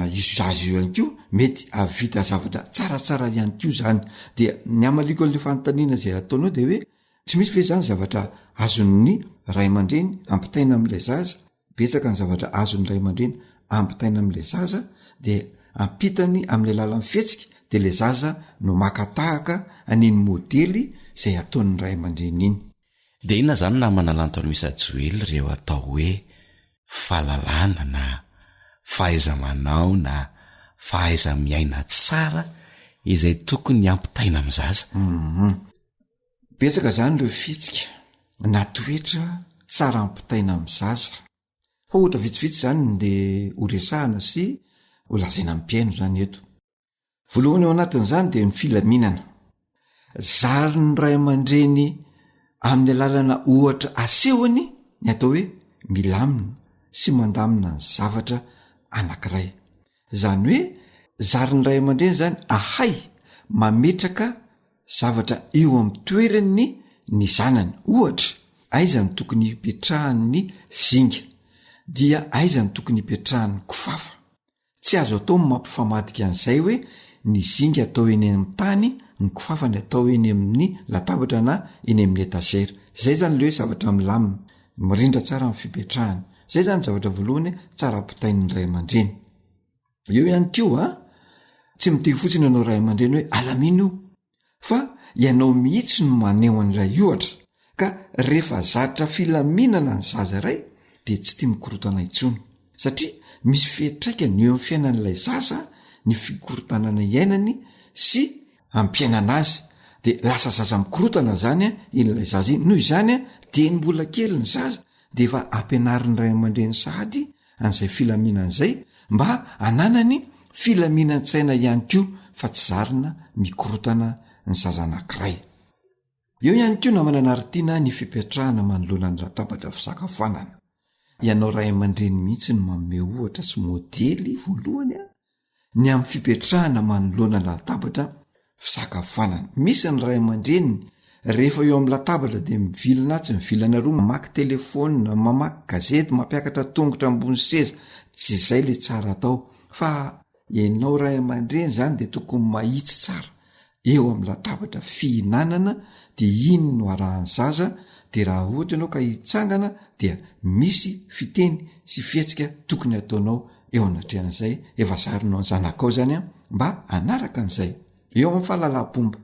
io zaza io ihany koa mety hahavita zavatra tsaratsara ihany koa zany. Dia ny hamaliako an'le fanontaniana zay ataonao de hoe tsy misy ve zany zavatra azon'ny ray aman-dreny ampitaina am'ilay zaza? Betsaka ny zavatra azon'ny ray aman-dreny ampitaina am'ilay zaza de ampitany amin'ny alalan'ny fihetsika de le zaza no maka tahaka an'iny modely zay ataon'ny ray aman-dreny iny. Dia inona izany namana Lantorimisa Joely ireo atao hoe fahalalana na fahaiza-manao na fahaiza-miaina tsara izay tokony hampitaina amin'ny zaza? Hum. Betsaka izany ireo fihetsika na toetra tsara ampitaina amin'ny zaza. Fa ohatra vitsivitsy izany no ndeha horesahana sy holazaina amin'ny mpihaino izany eto. Voalohany ao anatin'izany dia ny filaminana. Zarin'ny ray aman-dreny amin'ny alalana ohatra asehony ny atao hoe milamina sy mandamina ny zavatra anankiray. Izany hoe zarin'ny ray aman-dreny zany ahay mametraka zavatra eo amin'ny toerany ny zanany. Ohatra, aiza no tokony hipetrahan'ny zinga, dia aiza no tokony hipetrahan'ny kofafa. Tsy azo atao ny mampifamadika an'izay hoe ny zinga atao eny amin'ny tany, ny kofafa ny atao eny amin'ny latabatra na eny amin'ny etagera. Zay zany le hoe zavatra milamina, mirindra tsara ny fipetrahany. Zay zany zavatra voalohany tsara ampitain'ny ray aman-dreny. Eo ihany koa, tsy miteny fotsiny ianao ray aman-dreny hoe alamino io, fa ianao mihitsy no maneho an'ilay ohatra ka rehefa zatra filaminana ny zaza iray de tsy tia mikorotana intsony satria misy fiantraikany eo amin'ny fiainan'ilay zaza ny fikorontanana iainany sy ampiainana azy de lasa zaza mikorotana zany a iny ilay zaza iny noho izany a dieny mbola kely ny zaza de efa ampianarin'ny ray aman-dreny sahady an'izay filaminana izay mba hananany filaminan-tsaina ihany koa fa tsy zarina mikorotana ny zaza anankiray. Eo ihany koa namana Naritina ny fipetrahana manoloana ny latabatra fisakafoanana. Ianao ray aman-dreny mihitsy no manome ohatra sy modely voalohany a! ny amin'ny fipetrahana manoloana latabatra fisakafoanana. Misy ny ray aman-dreniny rehefa eo amin'ny latabatra dia mivilina atsy mivilana aroa, mamaky telefaonina, mamaky gazety, mampiakatra tongotra ambony seza, tsy izay le tsara atao fa ianao ray aman-dreny zany de tokony mahitsy tsara eo amin'ny latabatra fihinanana de iny no arahan'ny zaza. de raha ohatra ianao ka hitsangana dia misy fiteny sy fihetsika tokony ataonao eo anatrehan'izay efa zarinao ny zanakao zany a mba hanaraka an'izay. Eo amin'ny fahalalam-pomba,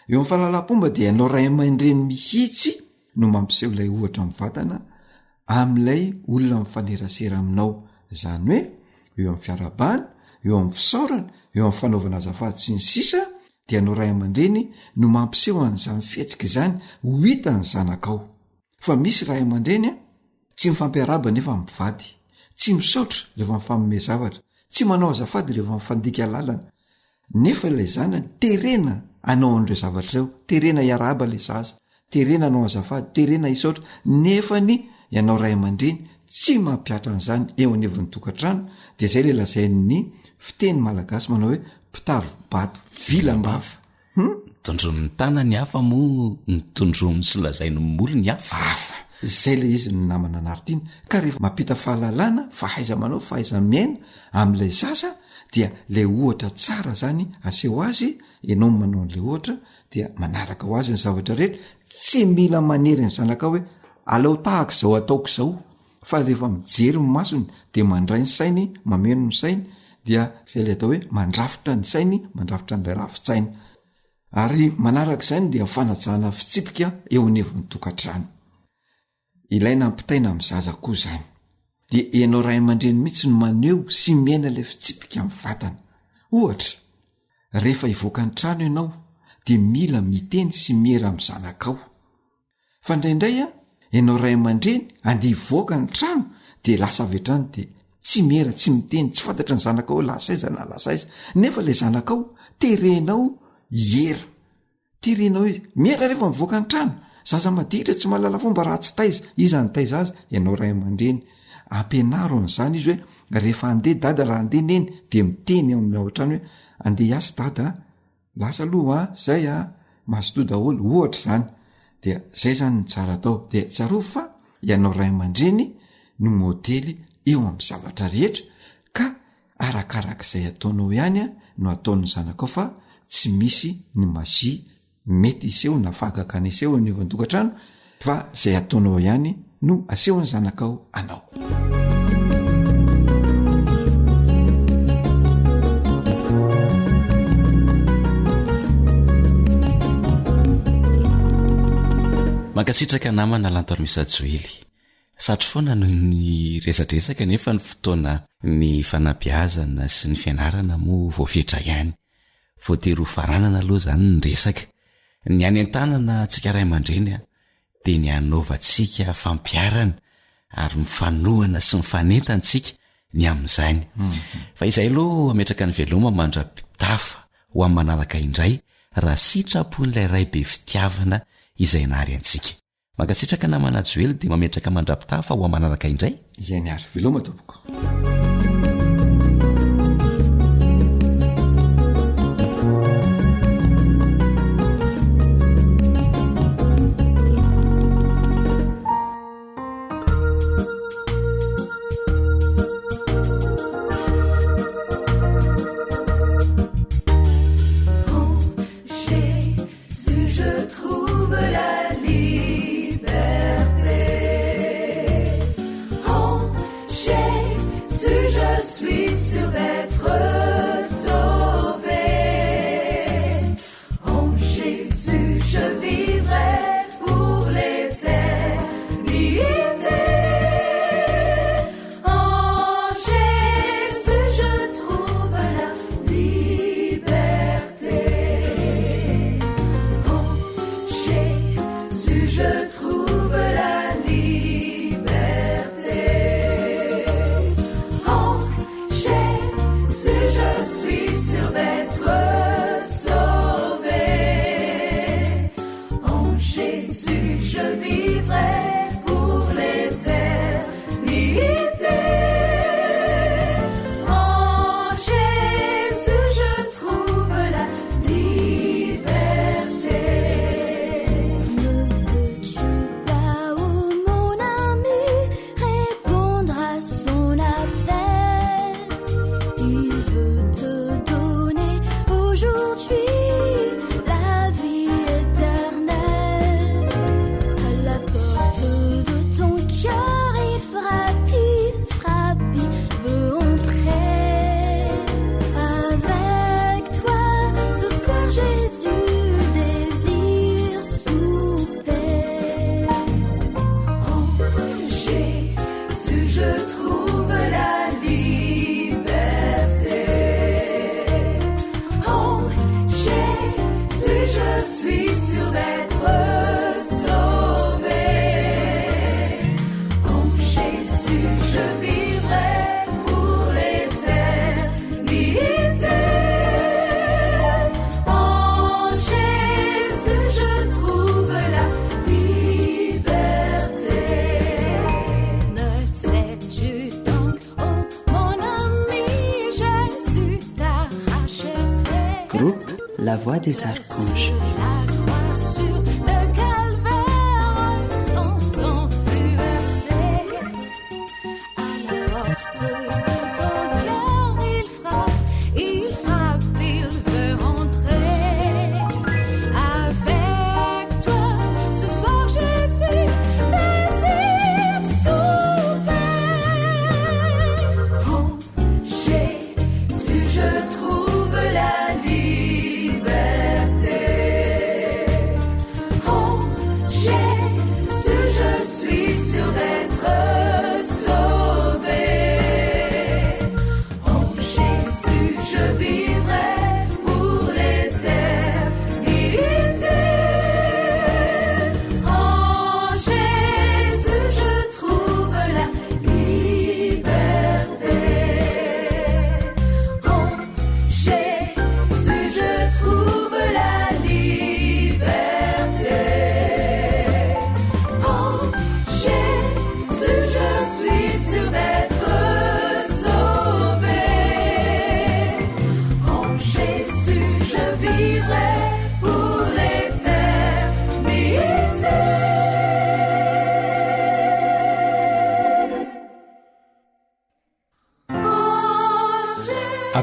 eo amin'ny fahalalam-pomba dia ianao ray aman-dreny mihitsy no mampiseho ilay ohatra mivantana amin'ilay olona mifanerasera aminao, zany hoe eo amin'ny fiarahabana, eo amin'ny fisaorana, eo amin'ny fanaovana azafady sy ny sisa dia ianao ray aman-dreny no mampiseho an'izany fihetsika izany ho hitan'ny zanakao. Fa misy ray aman-dreny a, tsy mifampiarahaba nefa mivady, tsy misaotra rehefa mifanome zavatra, tsy manao azafady rehefa mifandika lalana, Nefa ilay zanany terena hanao an'ireo zavatra ireo, terena hiarahaba ilay zaza, terena hanao azafady, terena hisaotra, nefa ny ianao ray aman-dreny tsy mampihatra an'izany eo anivon'ny tokantrano, de zay le lazain'ny fiteny malagasy manao hoe mpitari-bato vilam-bava. Hum? Tondroin'ny tanany hafa moa ny tondroiny sy lazainy molony hafa. Hafa. Zay le izy ny namana Nartiana. Ka rehefa mampita fahalalana, fahaiza-manao, fahaiza-miaina amin'ilay zaza dia le ohatra tsara zany aseho azy, ianao no manao an'le ohatra dia manaraka ho azy ny zavatra rehetra, tsy mila manery ny zanakao hoe alao tahaka izao ataoko izao fa rehefa mijery ny masony de mandray ny sainy, mameno ny sainy dia zay le atao hoe mandrafitra ny sainy, mandrafitra an'ilay rafi-tsaina. Ary manarak'izany dia fanajana fitsipika eo anivon'ny tokantrano. Ilaina ampitaina amin'ny zaza koa izany. Dia ianao ray aman-dreny mihitsy no maneho sy miaina ilay fitsipika amin'ny vatana. Ohatra, rehefa hivoaka ny trano ianao dia mila miteny sy miera amin'ny zanakao. Fa indraindray a, ianao ray aman-dreny andeha hivoaka ny trano dia lasa avy hatrany dia tsy miera, tsy miteny, tsy fantatry ny zanakao hoe lasa aiza na lasa aiza. Nefa ilay zanakao terenao hiera. Terenao izy, miera rehefa mivoaka ny trano, zaza maditra tsy mahalala fomba raha tsy taiza, iza nitaiza azy? Ianao ray aman-dreny. Ampianaro an'izany izy hoe rehefa andeha dada raha andeha neny dia miteny amin'ny ao an-trano hoe andeha hiasa dada a, lasa aloha a, zay a, mazotoa daholo, ohatra izany. Dia zay zany ny tsara atao. Dia tsarovy fa ianao ray aman-dreny no modely eo amin'ny zavatra rehetra ka arakarak'izay ataonao ihany no ataon'ny zanakao fa tsy misy ny magie mety hiseho na fahagagana hiseho eo anivon'ny tokantrano fa zay ataonao ihany no asehon'ny zanakao anao. Mankasitraka namana Lanto Armisa Joely. Satry foana noho ny resadresaka nefa ny fotoana ny fanabeazana sy ny fianarana moa voafetra ihany. Voatery ho faranana aloha izany ny resaka. Ny any an-tanana antsika ray aman-dreny dia ny hanaovantsika fampiharana ary mifanohana sy mifanentana isika ny amin'izany. Fa izay aloha hametraka ny veloma mandra-pitafa ho amin'ny manaraka indray raha sitrapon'ilay Ray be fitiavana izay nahary antsika. Mankasitraka namana Joely dia mametraka mandrapitaha fa ho amanaraka indray. Ieny ary. Veloma tompoko. Groupe La Voix des Archanges.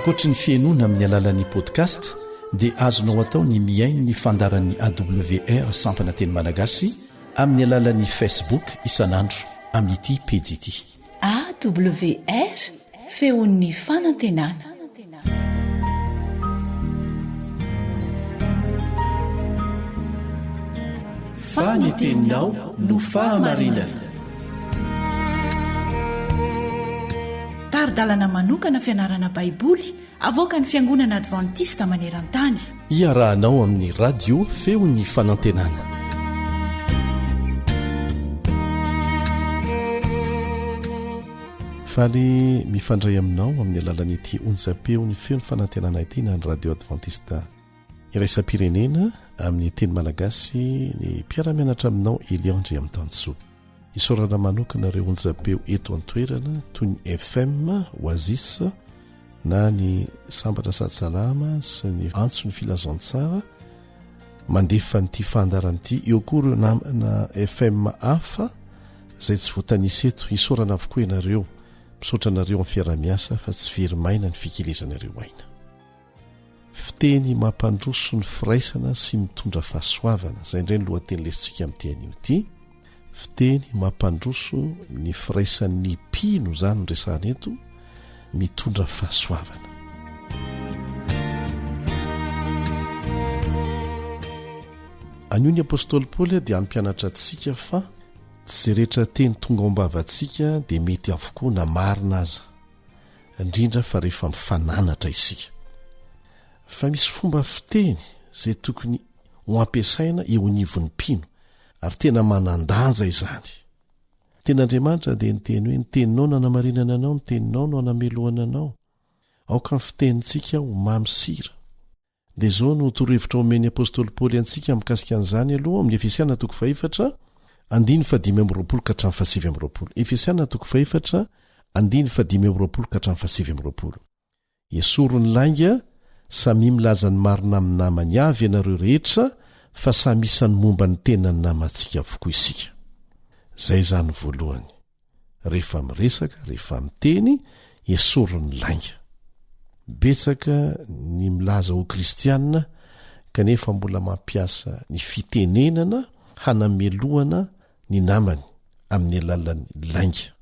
Ankoatry ny fihainoana amin'ny alalan'ny podcast dia azonao atao ny mihaino ny fandaharan'ny AWR sampana teny malagasy amin'ny alalan'ny Facebook isan'andro amin'ity pejy ity. AWR, feon'ny fanantenana. Fa ny teninao no fahamarinana. Tari-dalana manokana fianarana Baiboly avoakan'ny Fiangonana Advantista maneran-tany. Iarahanao amin'ny Radio Feon'ny Fanantenana. Faly mifandray aminao amin'ny alalan'ity onjam-peon'ny Feon'ny Fanantenana ity na ny Radio Advantista Iraisam-pirenena amin'ny teny malagasy ny mpiara-mianatra aminao Elion Andriamitansoa. Isaorana manokana ireo onjam-peo eto an-toerana toy ny FM Oasis na ny Sambatra Sady Salama sy ny Antso ny Filazantsara mandefa an'ity fandaharana ity. Eo koa ireo namana FM hafa izay tsy voatanisa eto. Isaorana avokoa ianareo. Misaotra anareo amin'ny fiaraha-miasa fa tsy very maina ny fikelezanareo aina. Fiteny mampandroso ny firaisana sy mitondra fahasoavana, izay indray ny lohateny lesintsika amin'ity anio ity. Fiteny mampandroso ny firaisan'ny mpino izany no resahana eto, mitondra fahasoavana. Anio ny apostoly Paoly dia hampianatra antsika fa tsy izay rehetra teny tonga ao am-bavantsika dia mety avokoa na marina aza. indrindra fa rehefa mifananatra isika. Fa misy fomba fiteny izay tokony ho ampiasaina eo anivon'ny mpino, ary tena manan-danja izany. Tenin'Andriamanitra dia niteny hoe, Ny teninao no anamarinana anao, ny teninao no anamelohana anao. Aoka ny fitenintsika ho mamy sira. Dia izao no torohevitra omen'ny apostoly Paoly antsika mikasika an'izany aloha amin'ny Efesiana toko fahefatra, andininy fahadimy amby 20 ka hatramin'ny fahasivy amby 20. Efesiana toko fahefatra, andininy fahadimy amby 20 ka hatramin'ny fahasivy amby 20. Esory ny lainga, samia milaza ny marina amin'ny namany avy ianareo rehetra, fa samy isan'ny momba ny tenan'ny namantsika avokoa isika. Izay izany voalohany. Rehefa miresaka, rehefa miteny, esory ny lainga. Betsaka ny milaza ho kristiana kanefa mbola mampiasa ny fitenenana hanamelohana ny namany amin'ny alalan'ny lainga.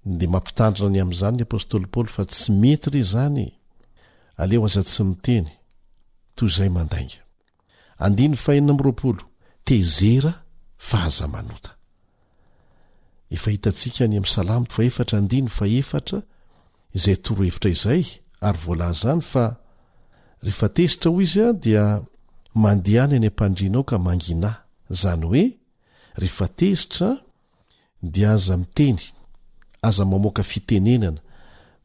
Dia mampitandrina ny amin'izany ny apostoly Paoly fa tsy mety re izany e! Aleo aza tsy miteny toy izay mandainga. Andininy fahenina amby 20, Tezera fa aza manota. Efa hitantsika any amin'ny Salamo fahefatra andininy fahefatra izay torohevitra izay ary voalaza any fa rehefa tezitra hoy izy dia mandehana eny am-pandrianao ka manginà. Izany hoe rehefa tezitra dia aza miteny, aza mamoaka fitenenana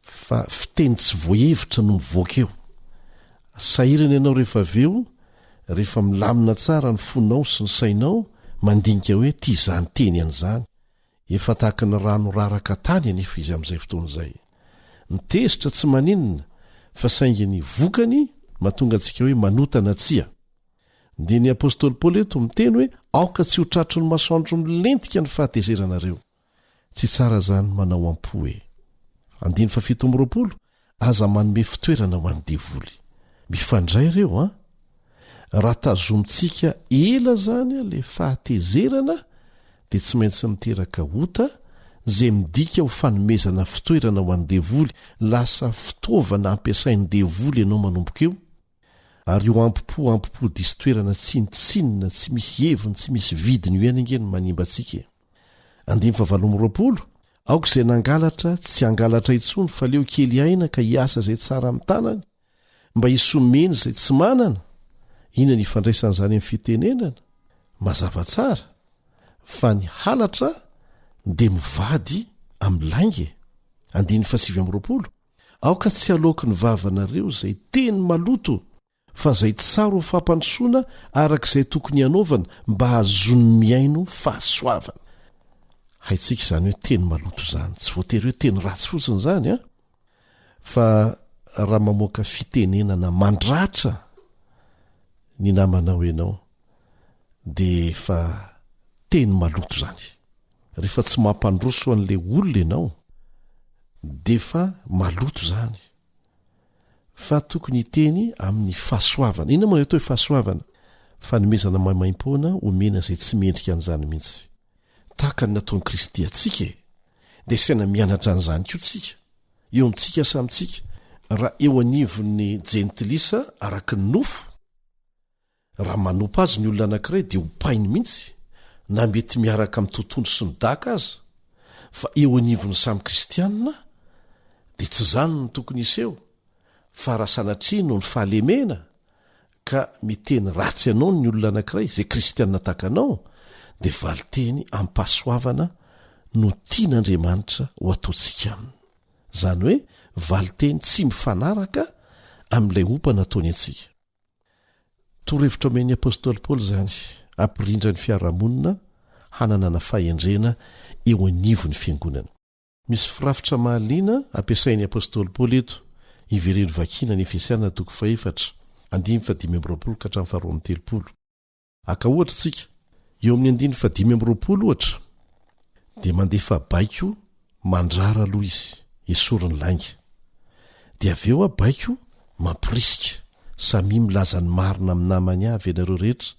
fa fiteny tsy voahevitra no mivoaka eo. Sahirana ianao rehefa avy eo, rehefa milamina tsara ny fonao sy ny sainao mandinika hoe ty izany teny an'izany. Efa tahaka ny rano raraka tany anefa izy amin'izay fotoana izay. Ny tezitra tsy maninona fa saingy ny vokany. mahatonga antsika hoe manota na tsia. Dia ny apostoly Paoly eto miteny hoe aoka tsy ho tratry ny masoandro milentika ny fahatezeranareo. Tsy tsara izany manao am-po e. Andininy faha-27, Aza manome fitoerana ho an'ny devoly. Mifandray ireo an! Raha tazomintsika ela izany ilay fahatezerana dia tsy maintsy miteraka ota izay midika ho fanomezana fitoerana ho an'ny devoly, lasa fitaovana ampiasain'ny devoly ianao manomboka eo, ary io ampo-po ampo-po diso toerana tsinontsinona tsy misy heviny tsy misy vidiny io ihany ange no manimba antsika e. Andininy fahavalo 22, Aoka izay nangalatra tsy hangalatra intsony fa leo kely aina ka hiasa izay tsara amin'ny tanany mba hisomeny izay tsy manana. Inona ny ifandraisan'izany amin'ny fitenenana? Mazava tsara fa ny halatra dia mivady amin'ny lainga e. Andininy faha 29, Aoka tsy haloaky ny vavanareo izay teny maloto fa izay tsara ho fampandrosoana araka izay tokony hanaovana mba hahazoan'ny mihaino fahasoavana. Haintsika izany hoe teny maloto izany, tsy voatery hoe teny ratsy fotsiny izany an! Fa raha mamoaka fitenenana mandratra ny namanao ianao dia efa teny maloto izany. Rehefa tsy mampandroso an'ilay olona ianao dia efa maloto izany. fa tokony hiteny amin'ny fahasoavana. Inona moa ny atao hoe fahasoavana? Fanomezana maimaimpoana omena izay tsy mendrika an'izany mihitsy. Tahaka ny nataon'i Kristy antsika e! Dia saina mianatra an'izany koa tsika, eo amintsika samy tsika, raha eo anivon'ny jentilisa araka ny nofo, Raha manompa azy ny olona anankiray dia hopainy mihitsy, na mety miaraka amin'ny totohondry sy ny daka aza, fa eo anivon'ny samy kristianina dia tsy izany no tokony hiseho, fa raha sanatria noho ny fahalemena ka miteny ratsy anao ny olona anankiray izay kristianina tahaka anao dia valinteny amim-pahasoavana no tian'Andriamanitra ho ataontsika aminy. Izany hoe valinteny tsy mifanaraka amin'ilay ompa nataony antsika. Torohevitra omen'ny apostoly Paoly izany, hampirindra ny fiarahamonina hananana fahendrena eo anivon'ny fiangonana. Misy firafitra mahaliana ampiasain'ny apostoly Paoly eto, ivereno vakiana ny Efesiana toko fahefatra, andininy fahadimy 25 ka hatramin'ny faharoa 32. Haka ohatra isika, eo amin'ny andininy faha-25 ohatra, dia mandefa baiko mandrara aloha izy, esory ny lainga. Dia avy eo baiko mamporisika, samia milaza ny marina amin'ny namany avy ianareo rehetra.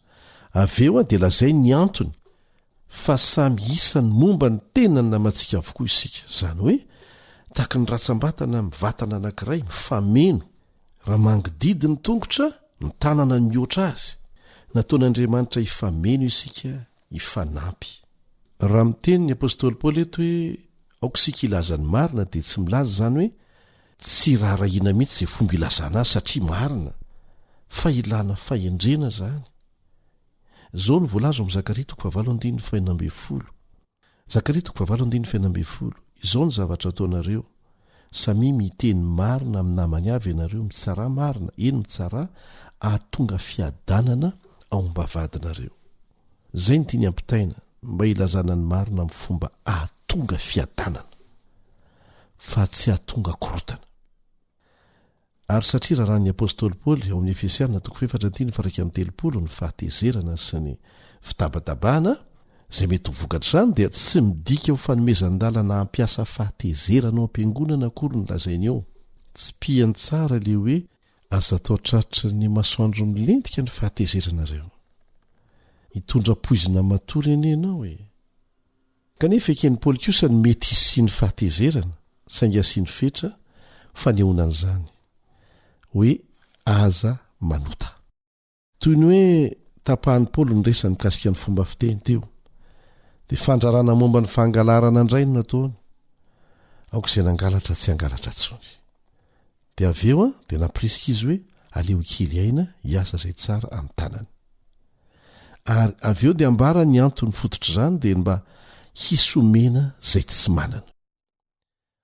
Avy eo dia lazainy ny antony fa samy isan'ny momba ny tenan'ny namantsika avokoa isika. Izany hoe, tahaky ny ratsam-batana amin'ny vatana anankiray, mifameno. Raha mangididy ny tongotra, ny tanana no mihoatra azy. Nataon'Andriamanitra hifameno isika, hifanampy. Raha miteny ny apostoly Paoly eto hoe aoka isika hilaza ny marina dia tsy milaza izany hoe tsy raharahiana mihitsy izay fomba ilazana azy satria marina, fa ilana fahendrena izany. Izao no voalaza ao amin'ny Zakaria toko fahavalo andininy fahenina 16. Zakaria toko fahavalo andininy fahenina 16, Izao ny zavatra ataonareo, samia miteny marina amin'ny namany avy ianareo, mitsarà marina, eny mitsarà, hahatonga fiadanana ao am-bavahadinareo. Izay no tiany hampitaina, mba hilazana ny marina amin'ny fomba hahatonga fiadanana, fa tsy hahatonga korontana. Ary satria raràn'ny apostoly Paoly ao amin'ny Efesiana toko fahefatra andininy faha-31 ny fahatezerana sy ny fitabatabana, izay mety ho vokatr'izany dia tsy midika ho fanomezan-dalana hampiasa fahatezerana ao am-piangonana akory ny lazainy eo. Tsipihany tsara ilay hoe aza atao tratry ny masoandro milentika ny fahatezeranareo. Hitondra poizina matory anie ianao e! Kanefa eken'i Paoly kosa ny mety hisian'ny fahatezerana, saingy asiany fetra fanehoana an'izany, hoe aza manota. Toy ny hoe tapahan'i Paoly ny resany mikasika ny fomba fiteny teo, dia fandrarana momba ny fangalarana indray no nataony, Aoka izay nangalatra tsy hangalatra intsony. Dia avy eo dia nampirisika izy hoe aleo hikely aina hiasa izay tsara amin'ny tanany. Ary avy eo dia ambara ny antony fototr'izany dia ny mba hisomena izay tsy manana.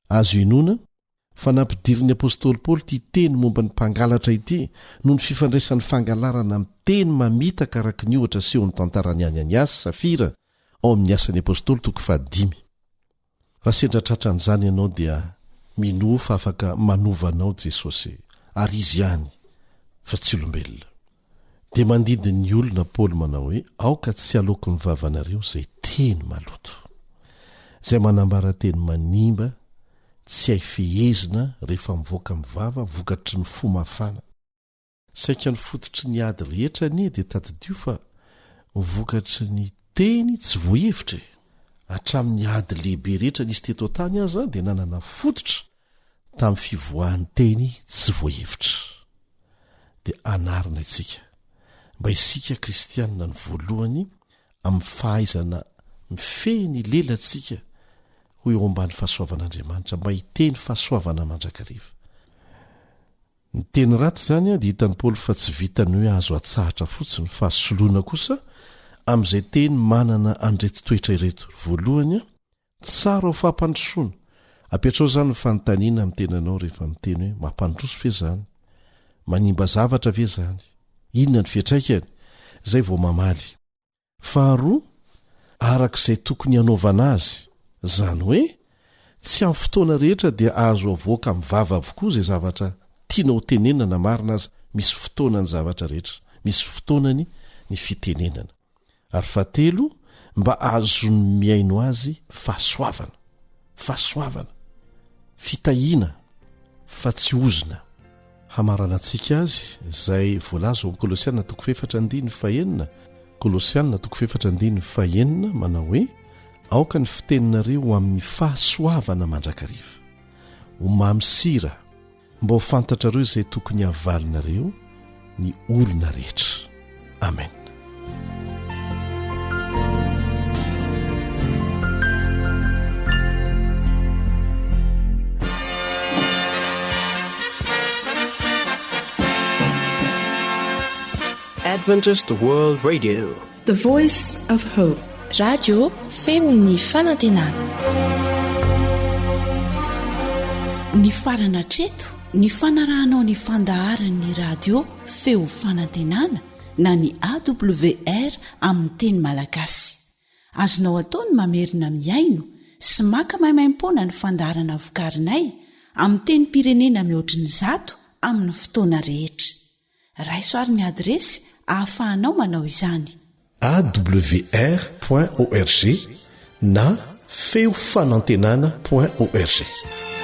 Azo inoana fa nampidirin'ny apostoly Paoly ity teny momba ny mpangalatra ity noho ny fifandraisan'ny fangalarana amin'ny teny mamitaka araka ny ohatra asehon'ny tantaran'i Ananiasy sy Safira ao amin'ny Asan'ny Apostoly toko fahadimy. Raha sendra tratran'izany ianao dia minoa fa afaka manova anao Jesosy ary Izy ihany. fa tsy olombelona. Dia mandidy ny olona Paoly manao hoe, Aoka tsy haloaky ny vavanareo izay teny maloto, izay manambara teny manimba, tsy hay fehezina rehefa mivoaka amin'ny vava vokatry ny fo mafana. Saika ny fototry ny ady rehetra anie dia tadidio fa vokatry ny teny tsy voahevitra e! Hatramin'ny ady lehibe rehetra nisy teto an-tany aza dia nanana fototra tamin'ny fivoahan'ny teny tsy voahevitra. Dia anarina isika mba isika kristianina ny voalohany amin'ny fahaizana mifehy ny lelantsika ho eo ambany fahasoavan'Andriamanitra mba hiteny fahasoavana mandrakariva. Ny teny ratsy izany dia hitan'i Paoly fa tsy vitan'ny hoe azo atsahatra fotsiny fa soloina kosa amin'izay teny manana an'ireto toetra ireto. Voalohany, tsara ho fampandrosoana. Apetraho izany ny fanontaniana amin'ny tenanao rehefa miteny hoe mampandroso ve izany? Manimba zavatra ve izany? Inona ny fiantraikany? Izay vao mamaly. Faharoa, araka izay tokony hanaovana azy, izany hoe, tsy amin'ny fotoana rehetra dia azo avoaka amin'ny vava avokoa izay zavatra tiana ho tenenina na marina aza, misy fotoana ny zavatra rehetra, misy fotoanany ny fitenenana. Ary fahatelo, mba ahazoan'ny mihaino azy fahasoavana. Fahasoavana. Fitahiana fa tsy ozona. Hamaranantsika azy izay voalaza ao amin'ny Kolosiana toko fahefatra andininy fahenina, Kolosiana toko fahefatra andininy fahenina manao hoe aoka ny fiteninareo ho amin'ny fahasoavana mandrakariva, ho mamy sira, mba ho fantatrareo izay tokony havalinareo ny olona rehetra. Amen. Adventist World Radio. The Voice of Hope. Radio feon'ny fanantenana. Nifarana hatreto ny fanarahanao ny fandaharan'ny radio feo fanantenana na ny AWR amin'ny teny malagasy. Azonao atao ny mamerina mihaino sy maka maimaimpoana ny fandaharana vokarinay amin'ny tenim-pirenena mihoatry ny zato amin'ny fotoana rehetra. Raiso ary ny adiresy ahafahanao manao izany. Awr point org na feo fanantenana point org.